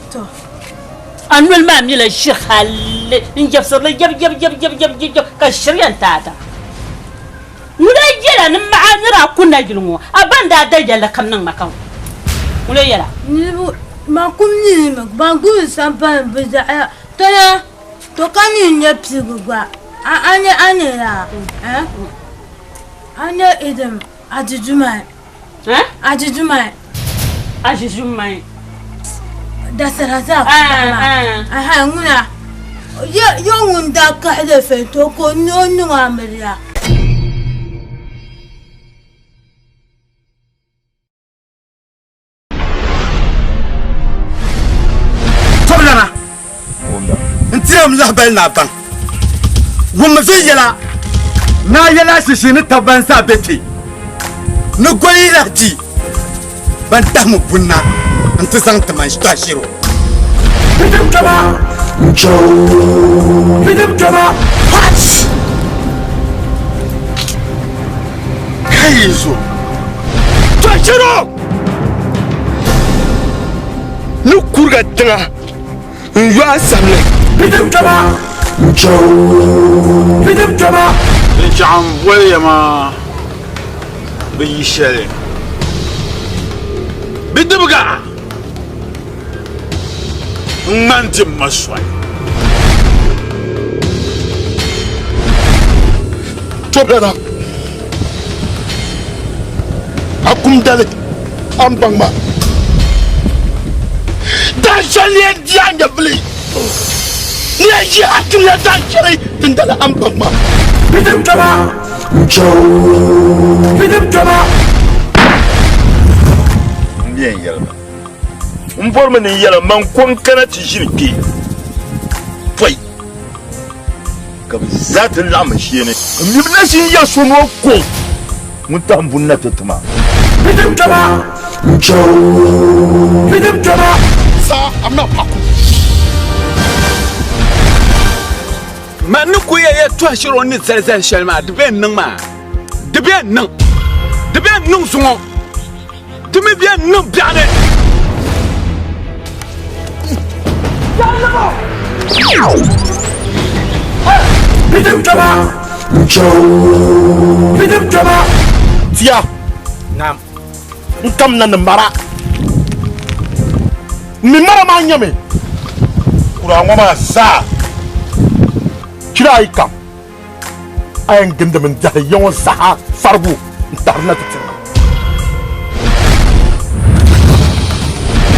A noli maa mila ʒiri hali n-jɛbisiri li jɛb jɛb jɛb jɛb jɛb jɛb ka ʒiri yɛn ti a daŋ. Ŋuna yɛla ni maɣa ni daa ku nayili ŋɔ, a ba n-daa da yɛlli kam niŋ ma ka ŋɔ. Ŋuna yɛla. Niriba ban kum nirimi ban gbubi sampani bi zaɣa tɔya to ka ni nyɛ piligu gba a a nyɛ a nyɛ yaa eh a nyɛ idim ajijumai Eh? ajijumai Ajijumai. Dasara zaa ku paɣa maa aha ŋuna yo ŋun daa kahili fɛnto ka o niŋ amiliya. Tɔbilana n tiram lahabali ni a baŋ wummi viɛnyɛla ni a yɛla shishi ni tab ban zaa be kpe ni goli yi lahi di ban tahimi bunna nti zaŋ ti man Tɔhishiro. Kai zo! Tɔhishiro! Ni kuriga tiŋa n-yo a samli. N chaɣ m boli ya maa bi yi shɛli. Bidibiga n-ŋmani ti ma soli. Tɔbilana, a kum dali a ni baŋ ma. Dahin shɛli ni yɛn di a nyɛvili, ni yɛn ʒi a dunia dahin shɛli dindali a ni baŋ ma. N ni yɛn yɛli ba, m bɔrimi ni n yɛla man ko n-kana ti ʒini kpe pɔi ka bɛ zaa ti laɣim n shee ni. M mi bi na ʒi n-yɛli so ni o ko ŋun tahim buni na ti ti ma. Sir, I'm not Paku. Man ni ku ya yɛtɔɣ shɛli o ni zali zali shɛli maa, di bɛn niŋ maa, di bɛn niŋ, di bɛn niŋ zuŋɔ, di mi bɛn niŋ biɛɣuni. Tia, n kamina ni mara. N mi mara maa nyɛmi kura ŋɔ maa zaa chira ayi kam a yɛn gindimi n diɛhi ya ŋɔ zaa farigu n tahirina ti tiri ma.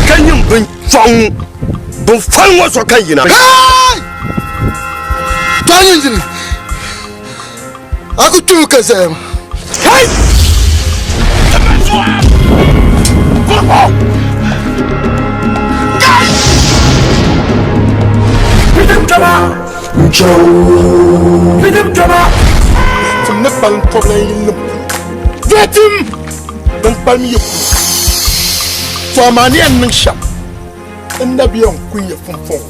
Ka nyin bin chɔŋ bin fali ŋɔ zuɣu ka n yina. Hey! Tɔɣa nyini a ku tuui ka zaya maa. Hey! Tim ni kpalim tɔbila yilinim Vetim din kpalim yi kuli. To amaa ni yɛn niŋ shɛm n na bi yɛn kun ya pumpɔŋɔ,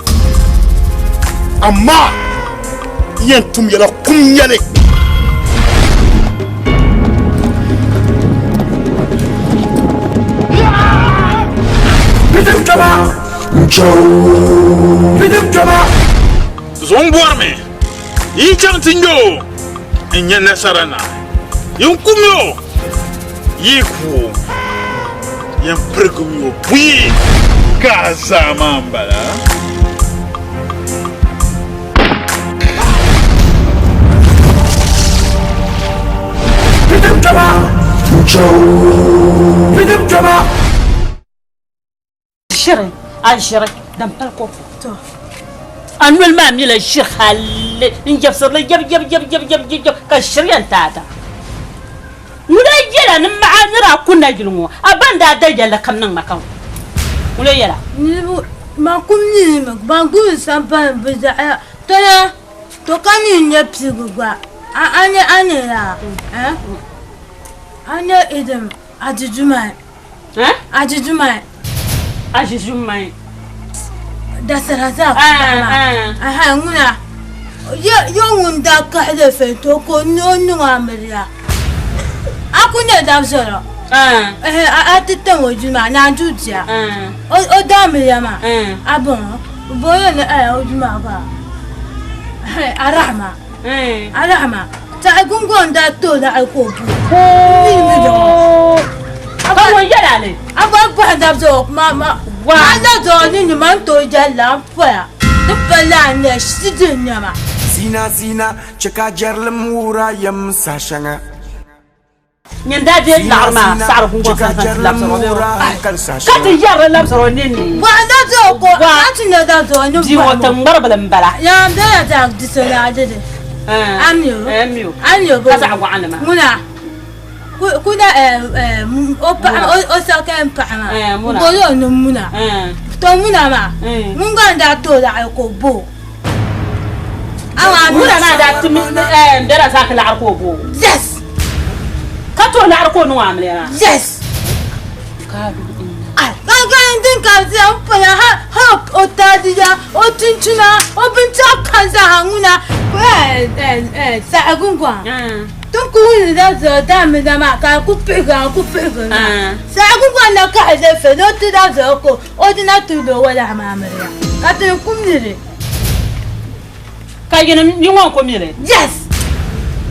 amaa n yɛn tum ya la kum nyɛli. Zuŋ bɔrimi yi chaŋ ti nya o n-nya nasara na, yin kum o, yi ku o, yin pirigim o buyi. Ka a zaa maa m-bala. Ʒiri a ʒiri din pali kopu a noli maa mila ʒiri halli n jɛbisirili jɛb jɛb jɛb jɛb jɛb jɛb jɛb ka ʒiri yɛn taata ŋuna yɛla ni maɣa ni daa ku nayili ŋɔ a ba n daa da yɛlli kam niŋ ma ka ŋuna yɛla. Niriba ban kum nirimi ban gbubi sampani bi zaɣa toya to ka ni nyɛ piligu gba a nyɛ a nyɛ yaa eh a nyɛ idim ajijumai Ajijumai. Ajijumai. Dasara zaa ku paɣa maa. Aha ŋuna yo ŋun daa kahili fɛnto ka o niŋ amiliya. A ku nyɛ dabisɔrɔ. A ti tam o duu maa naanzuu bia. O daa amiliya maa a bɔŋɔ bɔŋɔ ni o duu maa gba arahama. Alahama, saɣi gungɔŋ daa tooi laɣi ka o bu. Ka ŋun yɛla li. A gba bɔhi dabisa ma ma. Wa. A da zuɣu ni nyuma n tooi jɛlila n poya. Di pali a ni shiti di nɛma. Zina zina chɛ ka jɛrilim wuhira yɛm saha shɛŋa. Nyin daa deei laɣiri maa saɣiri gungɔŋ sani zaŋ ti labisir o bee? Ka ti yɛri li labisir o ninni. Bia ŋɔ ti ŋmaribili m-bala. Ka zaɣ waɣinli maa. Muna maa daa ti n bɛla zaaki laɣiri ka o bo. Yes. Ka tooi laɣiri ka o niŋ amiliya maa. Yes. Gangan din ka zia n paya ha ha o taadiya o chinchina o binshɛɣu kam zaaha ŋuna saɣa gungɔŋ tin ku wuni da zuɣu daamina maa ka a ku pihigi a ku pihigi na saɣa gungɔŋ na kahi lefe ni o ti da zuɣu ka o dina ti lo walahi maa miriya ka ti ku miri. Ka yinim yi ŋɔ n-ku mi li? Yes!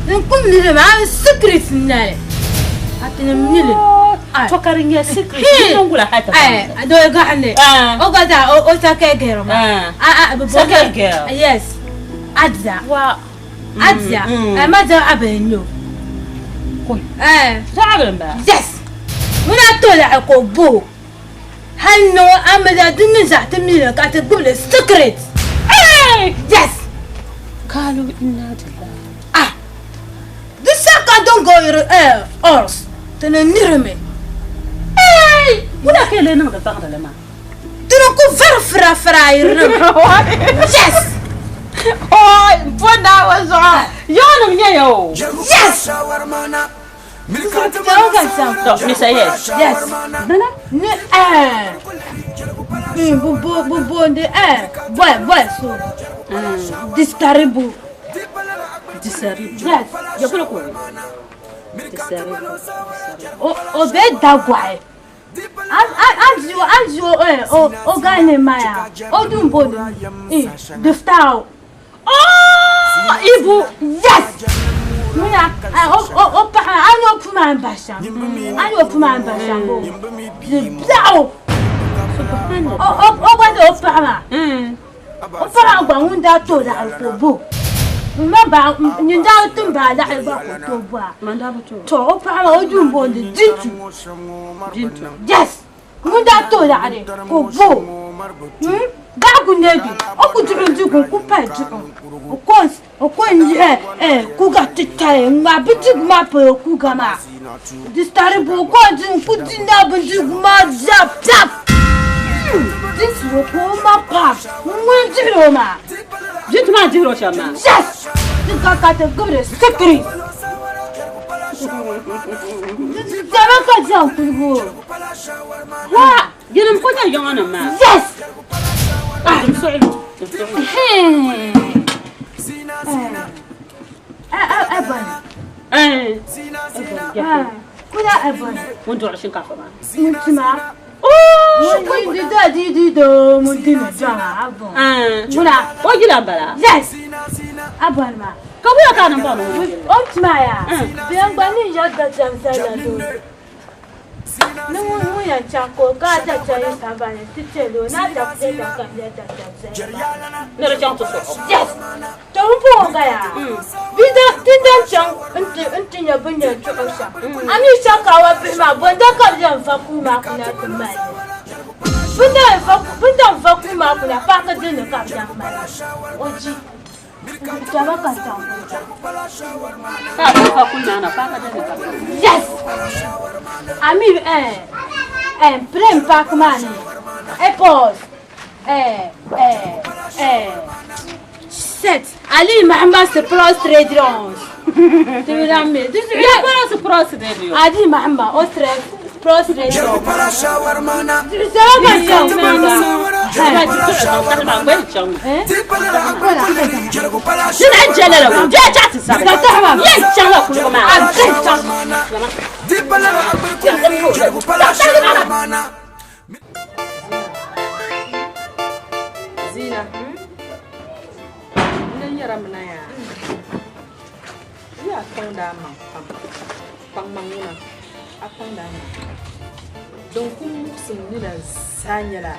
N ku mi li maa, secret n-nyɛ li. A ti ni mi li. To ka di nyɛ secret, yi niŋ wula hali ti baŋ li? Eh, doo gaɣili. O gba zaa, o sakɛ girl maa. Sakɛ girl? Yes. Adia. Wa. Adia. Eh, ma zaɣ abili n-nyɛ o. Eh. Zaɣ abili m-bala? Yes! Ŋuna to laɣi ka o bo o. Hal ni ŋɔ a mi la di ni zaɣ ti mi li ka ti gbubi li secret. Yes! Kalu inna lillahi. Ah! Di saha ka Dongoyiri eh ors ti ni nirimi. Hey! Wula ka yi lee niŋdi baŋdi li maa? Ti ni ku vari fira fira ayirimi. Yes! Oi! M po Naawuni zuɣu! Yaɣinim nyɛ ya o! Yes! Mr. Yes. Yes. Ni eh. Bu bu bu bu ndi eh. Boy boy so. Discaribu. Discaribu. Yes. Ya kula ko. Discaribu. O o be dagwai. An an an an eh o o gane maya. O dun bo ni. Eh diftao. Oh, Ibu. Yes. Muna o o o paɣa a ni o puma n bahi shɛm a ni o puma n bahi shɛm o di biɛɣu o o o gba o paɣa maa o paɣa gba ŋun daa tooi laɣiri ka o bo m ma ba nyin daa tim ba laɣiri gba ka o tooi bo a to o paɣa maa o duu n booni Bintu. Yes. Ŋun daa tooi laɣiri ka o bo gaɣigu neegi o ku duɣi n-digu n-ku pali duɣu o ko n-yihi kuga titali n-ŋmaai bindirigu maa pali o kuga maa di taribu o ko n-di n-ku di naai bindirigu maa zaa pap di tiri o ka o ma pap ŋuni dihiri o maa. Bintu maa dihiri o shɛm maa? Yes! Di ka ka ti gbubili sikiri. Dama ka zaŋ kuligu o. Wa, yinim ko nyɛ yiŋa nim maa. Yes! Ah, n suɣili. N suɣili. Ebony. Eh. Kuna Ebony. Ŋun duɣiri shinkaafa maa. Ŋun tuma. Oh! Ŋun di da di di do ŋun di mi dɔŋa abon. Ŋuna. O yila m-bala? Yes! Ebony maa. Ka bɔya ka a niŋ baŋ ni ŋun O tuma yaa. Bɛn gba ni ya da cham sala do. Ni ŋun ŋun yɛn chaŋ ka o ka da chaŋ yi sambani ti chɛli o na da kpe da kam ya da chaŋ sala. Ni di chaŋ ti sɔɣi o. Yes! To n puhi o gaya. Bi da ti dan chaŋ nti nti nya bɛ ni yɛn chuɣu shɛm. A mi chaŋ ka a wa bihi maa bɔnda ka bɛ yɛn va kuui maa kuna ti mali li. Bɛ ni yɛn va bɛ ni dan va kuui maa kuna paaki dinni ka bɛ dan mali li. O ji. Yes! I mean, eh, eh, plane park maa ni, airport, eh, eh, eh, set, Ali Muhammad Surprise Radios. Ali Muhammad, o Surprise Radios. Zina, n yɛra mina yaa yaa kpaŋ daa maŋ pam kpaŋ maŋ ŋuna a kpaŋ daa maŋ. Din ku muɣisim nina zaa nyɛla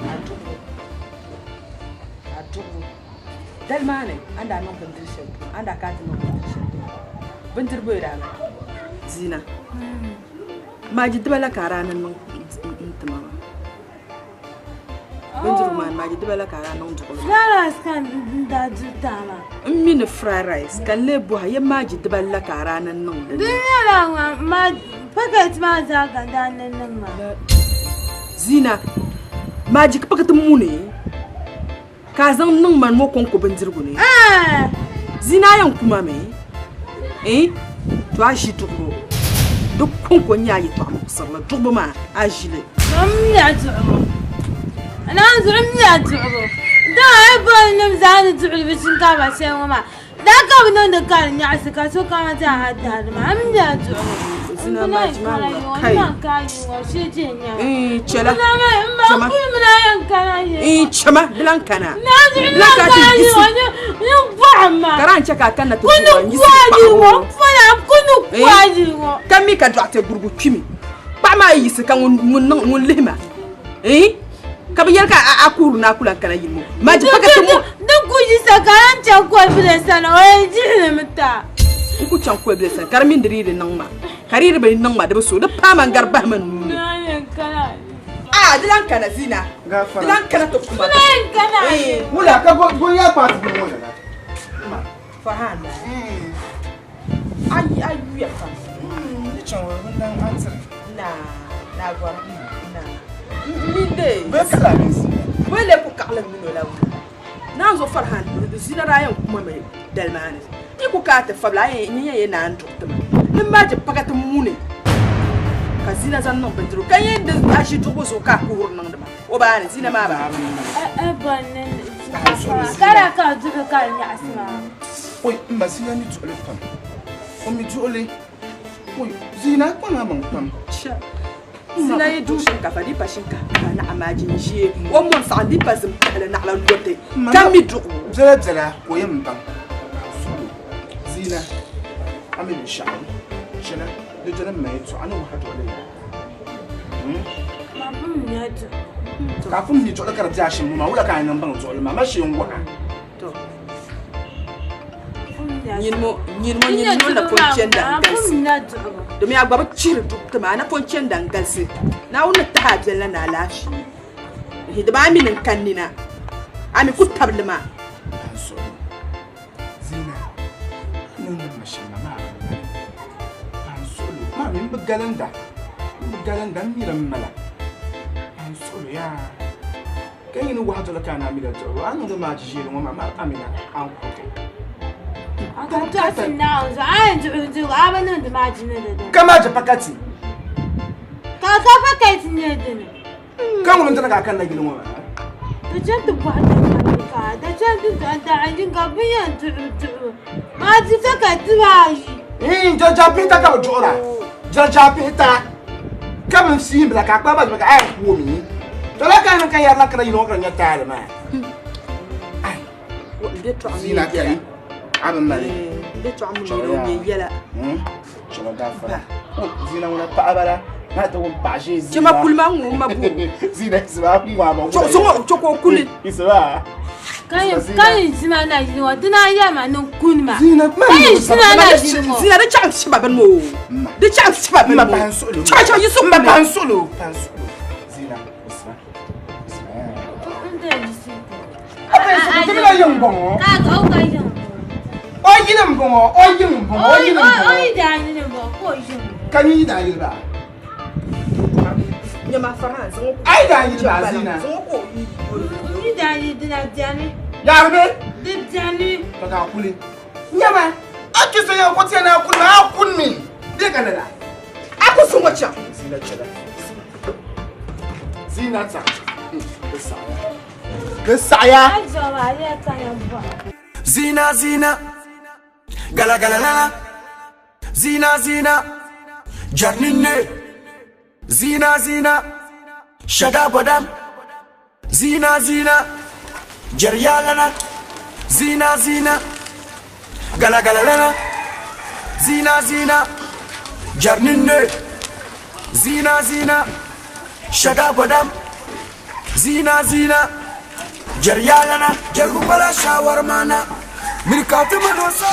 a duɣibu, a duɣibu. Dali maa ni a ni daa niŋ bindiri shɛli tuma, a ni daa kana ti niŋ bindiri shɛli tuma, bindiri bɔ daa mali? Zina, maaji dibala ka a daa ni niŋ n-ti ma maa. Bindirigu maa ni maaji dibala ka a daa niŋ duɣili maa. Fried rice ka n daa diri taai maa. N mi ni fried rice ka n lee bɔhi ya maaji dibala la ka a daa ni niŋ din ni. Di nyɛla ŋa maaji packet maa zaa ka n daa ni niŋ maa. Zina, maaji packet muni ka a zaŋ niŋ mani ŋɔ kɔŋko bindirigu ni. Zina a yɛn kuma mi? Eh? To a ʒi duɣibu. Di kɔŋko n-nyɛ a yɛtɔɣa muɣisirili. Duɣibu maa, a ʒi li. N miya duɣibu. Naan zuɣu n miya duɣibu. Dama a yi boli nim zaa ni duɣili bi shinkaafa shɛli ŋɔ maa, daa ka bi niŋdi ka di nyaɣisi ka sokam zaa ha dahi maa. N miya duɣibu. Zina maa jima ŋuna kai. Chɛla. Chɛma. Chɛma di lan kana. Di lan kana ti yiɣisi. Ka di chɛ ka a kanna ti duɣi n yiɣisi paɣa ŋɔ. Ka mi ka dɔɣitɛ gurigu kpimi. Paɣa maa yi yiɣisi ka ŋun lihi ma. Ka bi yɛli ka a kuhiri ni a ku lan kana yili ŋɔ. Maa ji pakati ŋɔ. Di ku yiɣisa ka lan chaŋ kolibili sani o yɛn jihili mi ta. N ku chaŋ kolibili sani ka di mini di dii di niŋ ma. Ka di yi di bi niŋ ma di bi so di paai ma n-gari bahi ma nuu ni. Aa di lan kana Zina. Di lan kana ti kuma. Wula ka gonya kpaati bini ŋɔ lala. Farhan la. A yuya pam. Ni chaŋ o bi lan a tiri. Na na gɔri na. N mi de. Bɛ kala ni Zina. Bɛ lee ku kaɣili m mini o la wula. Naan zo Farhan Zina daa yɛn kuma mi dali maa ni. Yi ku ka a ti fabila a yɛn nyɛ yɛn naan duɣi ti ma. Ni maa ji paga ti muni ka Zina zaŋ niŋ bindirigu ka yɛn di a ʒi duɣibu zuɣu ka a kuhiri niŋdi ma. O baa ni Zina maa baa. Ka daa ka duɣi ka di nyaɣisi maa. Oi, m ma Zina mi duɣili pam. O mi duɣili. Oi, Zina kpaŋ a maŋ pam. Zina yi duɣi shinkafa di pa shinkafa naɣ maa jinʒee o mɔri saɣim di pa zim pahili naɣila lɔti ka mi duɣibu. Biɛla biɛla ka o yɛn baŋ Zina a mi binshɛɣu chana di doli m ma yɛltɔɣa a ni wahi duɣili yaa. Ka a pun mi duɣili ka di be a shim ŋɔ maa wula ka a yɛn niŋ baŋ duɣili maa ma shee n-waha. Nyini mo nyini mo nyini mo na pun chɛnda n-galisi domi a gba bi chihiri dubu ti ma a na pun chɛnda n-galisi Naawuni ni tahi a biɛli na ni alaafee dama a mi ni n ka nina a mi ku tabili ma. Zina, a ni niŋ ma shɛm maa, maa bi mali. Paɣa n suɣilo, maa mi m bi galinda, m bi galinda, m mi di m mala. Paɣa n suɣilo yaa, ka yi ni wahi doli ka a na mi di duɣibu, a niŋdi maa ʒiʒiili ŋɔ maa, maa a mi na a ni kuriti. A ka tɔɣisi Naawuni zuɣu, a yɛn duɣi bindirigu, a bi niŋdi maa jina di dini. Ka maa je pakati. Ka ka pakati nyɛ dini. Ka ŋuni n-dini ka a kanna yili ŋɔ maa? Di chani ti bɔhi dagbamb ka di chani ti dɔɣi daɣinjin ka bɛ yɛn duɣibu duɣibu maa di chɛ ka dibaayi. Iin jɛrjɛr pihita ka bɛ duɣira jɛrjɛr pihita ka bɛ fiimbila ka a kpaai ba ka a yɛn ku o mi to la ka a niŋ ka yɛrila kana yili ŋɔ ka di nya taali maa. Zina kali a bi mali. N bɛ tɔɣu mun yɛla o nyɛ yɛla. Chɛma gafara. Zina ŋuna paɣa bala. Na ti wum paɣa ʒee zina. Chɛma kuli ma ŋun ma bu. Zina isiba ŋun ma bu. Chɔ so ŋɔ chɔ ka o kuli. Isiba. Ka yin zina na yili ŋɔ dina yɛli ma ni kuni ma. Zina ma Ka yin zina na yili ŋɔ. Zina di chaŋ shiba bini ŋɔ. Di chaŋ shiba bini Ma ŋɔ. paɣa n suɣilo. Chɛma chɛma yi suhu Ma kuli. paɣa n suɣilo. Paɣa n suɣilo. Zina isiba. Isiba. N dee yisi. Tibila yiŋ bɔŋɔ. Ka o ka yiŋ. O yili n bɔŋɔ, o yiŋ n bɔŋɔ, o yili n bɔŋɔ. O yi daa yili n bɔŋɔ, ka o yiŋ. Ka nyin yi daa yili ba? Nyama Farhan zaŋ o. A yi daa yili ba Zina? Zaŋ o ka o yi. N yi daa yili dina bɛni. Yaaribe. Di bɛni. Ka ka a kuli. Nyama, a kpi so yɛn ko ti yɛn a kuli ma, a kuni mi. Bɛ ka lala. A ku suŋ o chaŋ. Zina chɛla. Zina ta. Di saɣiya. Di saɣiya. Zina zina gala gala lala Zina zina jarninne Zina zina shaga badam Zina zina jariyalana Zina zina gala gala lala Zina zina jarninne. Zina zina, shaga badam. Zina zina, jaryalana, jarubala shawarmana. Mirkati madosa.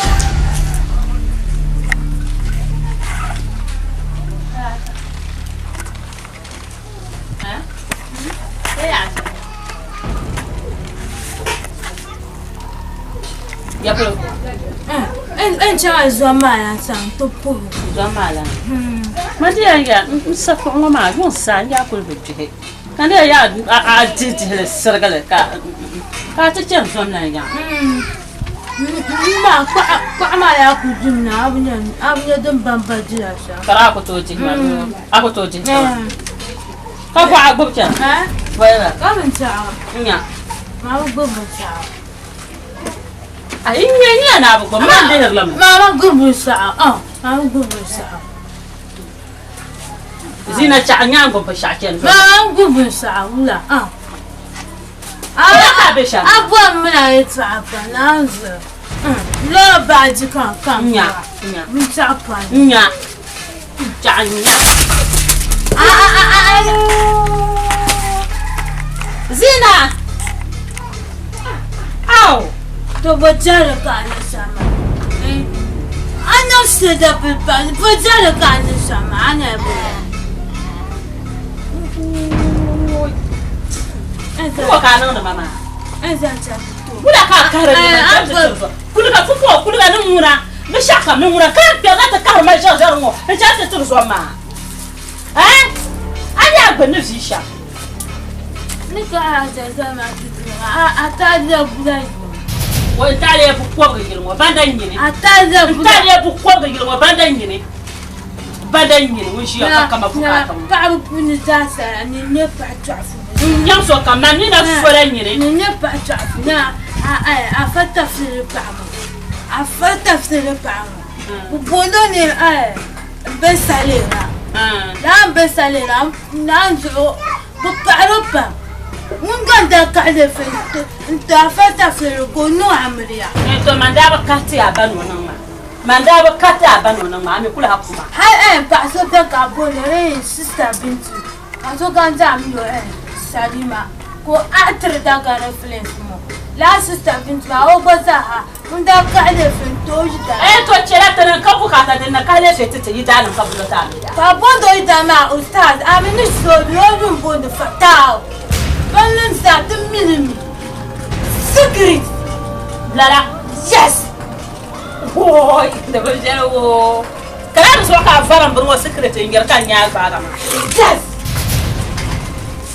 N chaŋ zom maa lan sani n-ti puhi o. Zom maa lan? Ma di yɛn ya n sa kuɣu ŋɔ maa yuŋ saa n yaa kuli bi kpihi ka n yaa a dihi dihili sirigili ka a ti chani zom lan yaŋ. N maa kpaɣu maa yaa kuli dimi na a bi nya din bamba diya shɛm. Ka a ku tooi dihi ma a ku tooi dihi ma ka bɔɣa gbubi chana. Ka binshɛɣu. N nya. Maa bi gbubi binshɛɣu. A yi nya nya na bi gbubi maa lihiri li mi. Maa bi gbubi binshɛɣu ah maa bi gbubi binshɛɣu. Zina chaɣu nya n gbubi binshɛɣu chani. Maa bi gbubi binshɛɣu wula ah. Wula ka a be shɛm? A bɔri mi na yɛltɔɣa pa naan zuɣu. Lɔra baaji kam kam Nya nya. Binshɛɣu pa ni. Nya chaɣu nya. Zina! Aw! To bo jɛri ka a ni shɛm maa? A niŋ shida pili pa bo jɛri ka a ni shɛm maa a na bo Kuka ka a niŋdi ma maa? Wula ka a kahiri ma? Kuliga fufuo kuliga ni ŋuna binshɛɣu kam ni ŋuna ka a kpɛrina ti kahiri ma ʒɛriʒɛri ŋɔ n chani ti tiri zom maa? Eh? A nya a gbunni vi shɛm? Ni ka a ʒɛriʒɛri maa ti tiri ma a taali bula O n taali bu kɔbigi yili ŋɔ banda nyini. A taali bula. N taali bu kɔbigi yili ŋɔ banda nyini. Banda nyini ŋun ʒiya ka kama bukaata ŋɔ. Paɣaba puuni zaa sa ni nyɛ paɣa chɔɣifu. N nyaŋ so kam maa nina sola nyini. Ni nyɛ paɣa chɔɣifu na a fa tafsiri paɣa ŋɔ. A fa tafsiri paɣa ŋɔ. Bɛ booni o ni bɛ salera. Lala bɛ salera naan zuɣu bɛ paɣiri o pam. Ŋun gba n-daa kahi leefi n-ti a fa tafsiri ka o niŋ amiliya. To man daa bi kahi ti a ba ni o niŋ maa. Man daa bi kahi ti a ba ni o niŋ maa, a mi kuli ha kuma. Hali paɣa so beni ka a booni o Sista Bintu ka so gba n-daa mi o Salima ka o aɣitiri Dagari Films ŋɔ. Lala Sista Bintu maa o gba zaa ha ŋun daa kahi leefi n-ti o yidana. To chɛla ti ni ka bukaata din na kahi leefi ti ti yidaanima ka bɛ lo ti amiliya. Ka a booni o yidana maa Ustaz, a mi ni so o yuli m-booni Fataahu. Bannim zaa ti mi li mi. Secret! Lala? Yes! Woi, di bi viɛli woo. Ka lala di zuɣu ka a varim bini ŋɔ secret n-yɛri ka n nya a gbaaga maa. Yes!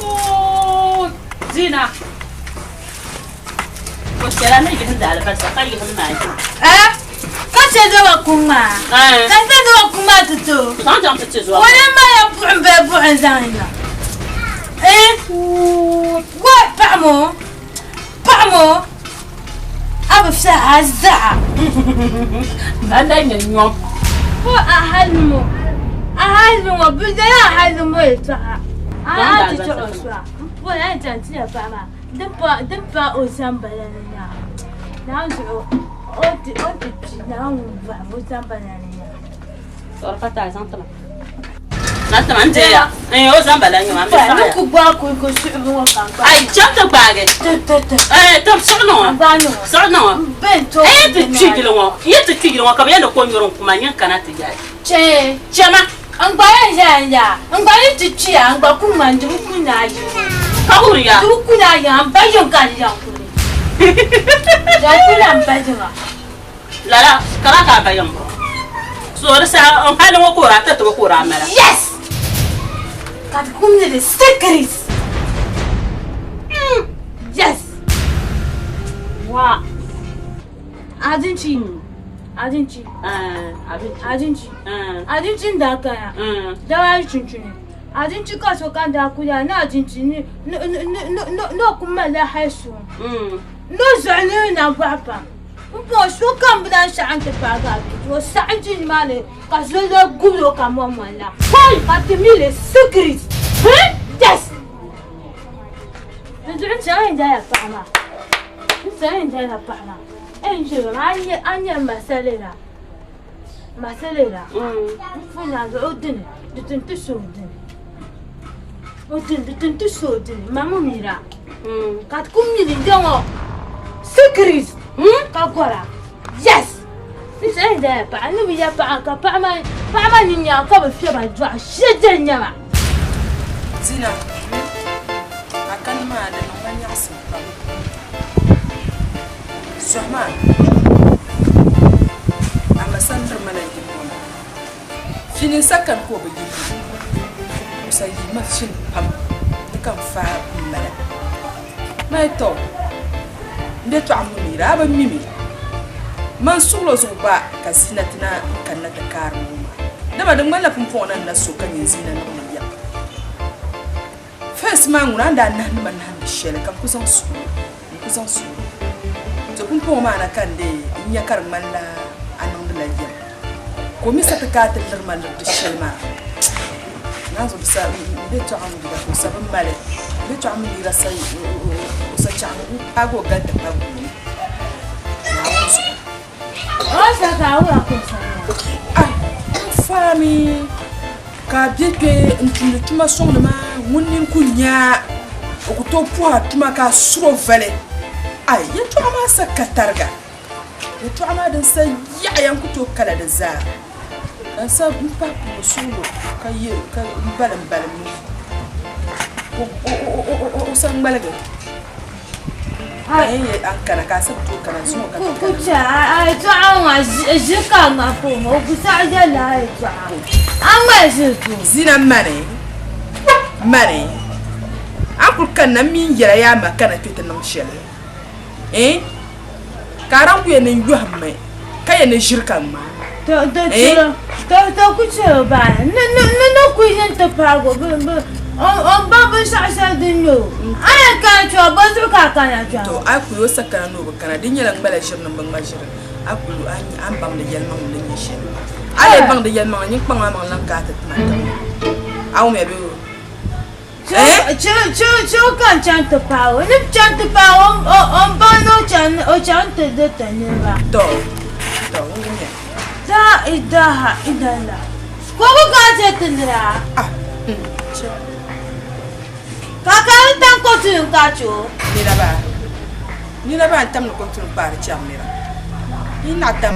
Woi, Zina. O chɛla ni yihim di alibarisa ka yihim maa yi. Eh? Ka chɛ dɔba kuŋ maa. Eh. Ka chɛ dɔba kuŋ maa ti ti o. Zaŋ chaŋ ti ti zuɣu. O ni mali buɣim bee buɣim zaŋ niŋ. Eh? Woi, paɣim o. Paɣim o. A bi fɛ a zaa. Banda nyɛ nyom. Ko a hali mo. A hali ŋɔ bi dala a hali mo yɛltɔɣa. A ti chɛ o sɔɣa. M pɔla n chaŋ ti yɛ paɣa maa. Din pa din pa o zambala ni nya. Naawuni zuɣu o ti o ti kpi Naawuni ŋun bɔhim o zambala ni nya. Sɔri pa taai zaŋ ti ma. Zaŋ ti ma n deeya. Ee o zambala n-nyɛ ma n bi saɣiya. Ni ku gbaai kuli ka suɣubu ŋɔ ka n gbaai. Ayi chaŋ ti gbaagi. Ti ti ti. Ee ti suɣu niŋ o. N gbaai niŋ o. Suɣu niŋ o. M bɛn tooi. Ee ti kpi gili ŋɔ. N yi ti kpi gili ŋɔ ka bɛ yɛn ni ko nyuri n kuma nyin kana ti yɛli. Chɛ. Chɛ ma. N gba yɛn ʒɛya n yaa n gba yi ti kpiya n gba ku ŋmani di bi ku naai yiŋ Ka wuriya. Di bi ku naai yiŋa n ba yiŋ ka di yɛn kuli di ku lahi ba yiŋa. Lala ka daa ka a ba yiŋ bɔ so di saha n hali ŋɔ ka o daa tiriti ba ka o daa mala. Yes! Ka di kum ni di secret. Yes! Wa. Adinchi. Adinchi. Adinchi. Adinchi n daa kana. Dawari chinchini. Adinchi ka so ka daa kuya ni adinchi ni ni ni ni ni o ku malila hali suŋ. Ni o zuɣu ni na bɔhi pam. M puhi sokam bi lan saɣim ti paagi adinchi. O saɣim ti nimaani ka so lee gubili o ka mɔŋmɔŋ la. Ka ti mi li secret. Yes! Di zuɣu n chaŋ n daya paɣa maa. N chaŋ n daya paɣa maa. N ʒiri maa a nyɛ masalila masalila n pun na zuɣu dini di tin ti so dini. O tin di tin ti so dini ma ŋun mira ka ti ku mili n ŋɔ secret ka gɔra yes n sahi daya paɣa ni bi ya paɣa ka paɣa maa paɣa maa ni nya ka bi fiɛba dɔɣi shɛli nyɛba. Zina, a kani maa di niŋ ma nyaɣisim pam. Sɔhi maa, a ma sa miri ma na yim ŋɔ na. Fini n-sa kani ka o bi yihi ma. O sa yihi ma fini pam ni ka n faai m-mali. Mali tɔ! M yɛtɔɣa ŋɔ mi daa bi mi mi. Man suɣilo zuɣu gba ka Zina ti na n-kanna ti kaari ŋɔ maa. Dama di ŋmanila pumpɔŋɔ na n na so ka nyini Zina niŋ li yɛm. First maa ŋuna a ni daa nahindi ma nahindi shɛli ka n ku zaŋ suhi o, n ku zaŋ suhi o. To pumpɔŋɔ maa na ka n dee n nya ka di ŋmanila a niŋdila yɛm. Ka o mi sa ti kaai ti liri ma liri di shɛli maa. Naan zuɣu sa m be tɔɣa ŋun ka o sa bi mali, m be tɔɣa mi yira sa o sa chaɣ n paagi o gali ti pa guuni. Naawuni zuɣu. O sa ka a wula ka o sa maa? Ai, n faami ka a be kpe n tumdi tuma sɔŋdi ma ŋun nini ku nya a, o ku tooi puhi a tuma ka a suri o vali. Ai, yɛtɔɣa maa sa ka tariga. Yɛtɔɣa maa din sa yaɣiya n-ku tooi kala di zaa. Ka n sa m-pahi puhi suɣilo ka ye ka balimbalim mi ka o sa ŋmaligi ka yɛn yɛli a ni kana ka a sa bi tooi kana zuŋɔ ka ti Ku kana. chɛ a yɛtɔɣa ŋɔ ʒi ka a ŋmahi pa o ma o ku saɣi yɛlila a yɛtɔɣa a ŋmahi ʒili ti o. Zina mani, mani, a ni kuli kanna m mi n-yɛla yaa ma kana kpe ti niŋ shɛli. Eh? Ka a daa ku yɛn ni yɔhimmi ka yɛn ni ʒiri ka ŋmaa? To to Eh? chɛro to to ku chɛro baani ni ni ni ni ku yin ti paagi o bi bi o o ba binshɛɣu shɛli din nyɛ o a yɛn kana kpɛŋɔ bɔ zuɣu ka a kana kpɛŋɔ. To a kuli o sa kana ni o bi kana di nyɛla ŋmala ʒiri ni n bi ŋma ʒiri a kuli a ni baŋdi yɛlimaŋli ni nyɛ shɛli a lee baŋdi yɛlimaŋli nyin kpaŋ a maŋ lan ka a ti tima tiŋli a wumya bee o Chɛro ka n chaŋ ti paagi o. Ni chaŋ ti paagi o, o ni baŋ ni o chaŋ ti di ti niriba. Laa ilaha illallah. Ka o ku kana ti ti nira. Ka ka n tam kotuli n ka chɛ o. Nina baa n tam ni kotuli n kpaari chɛri nira. Yi naɣ tam.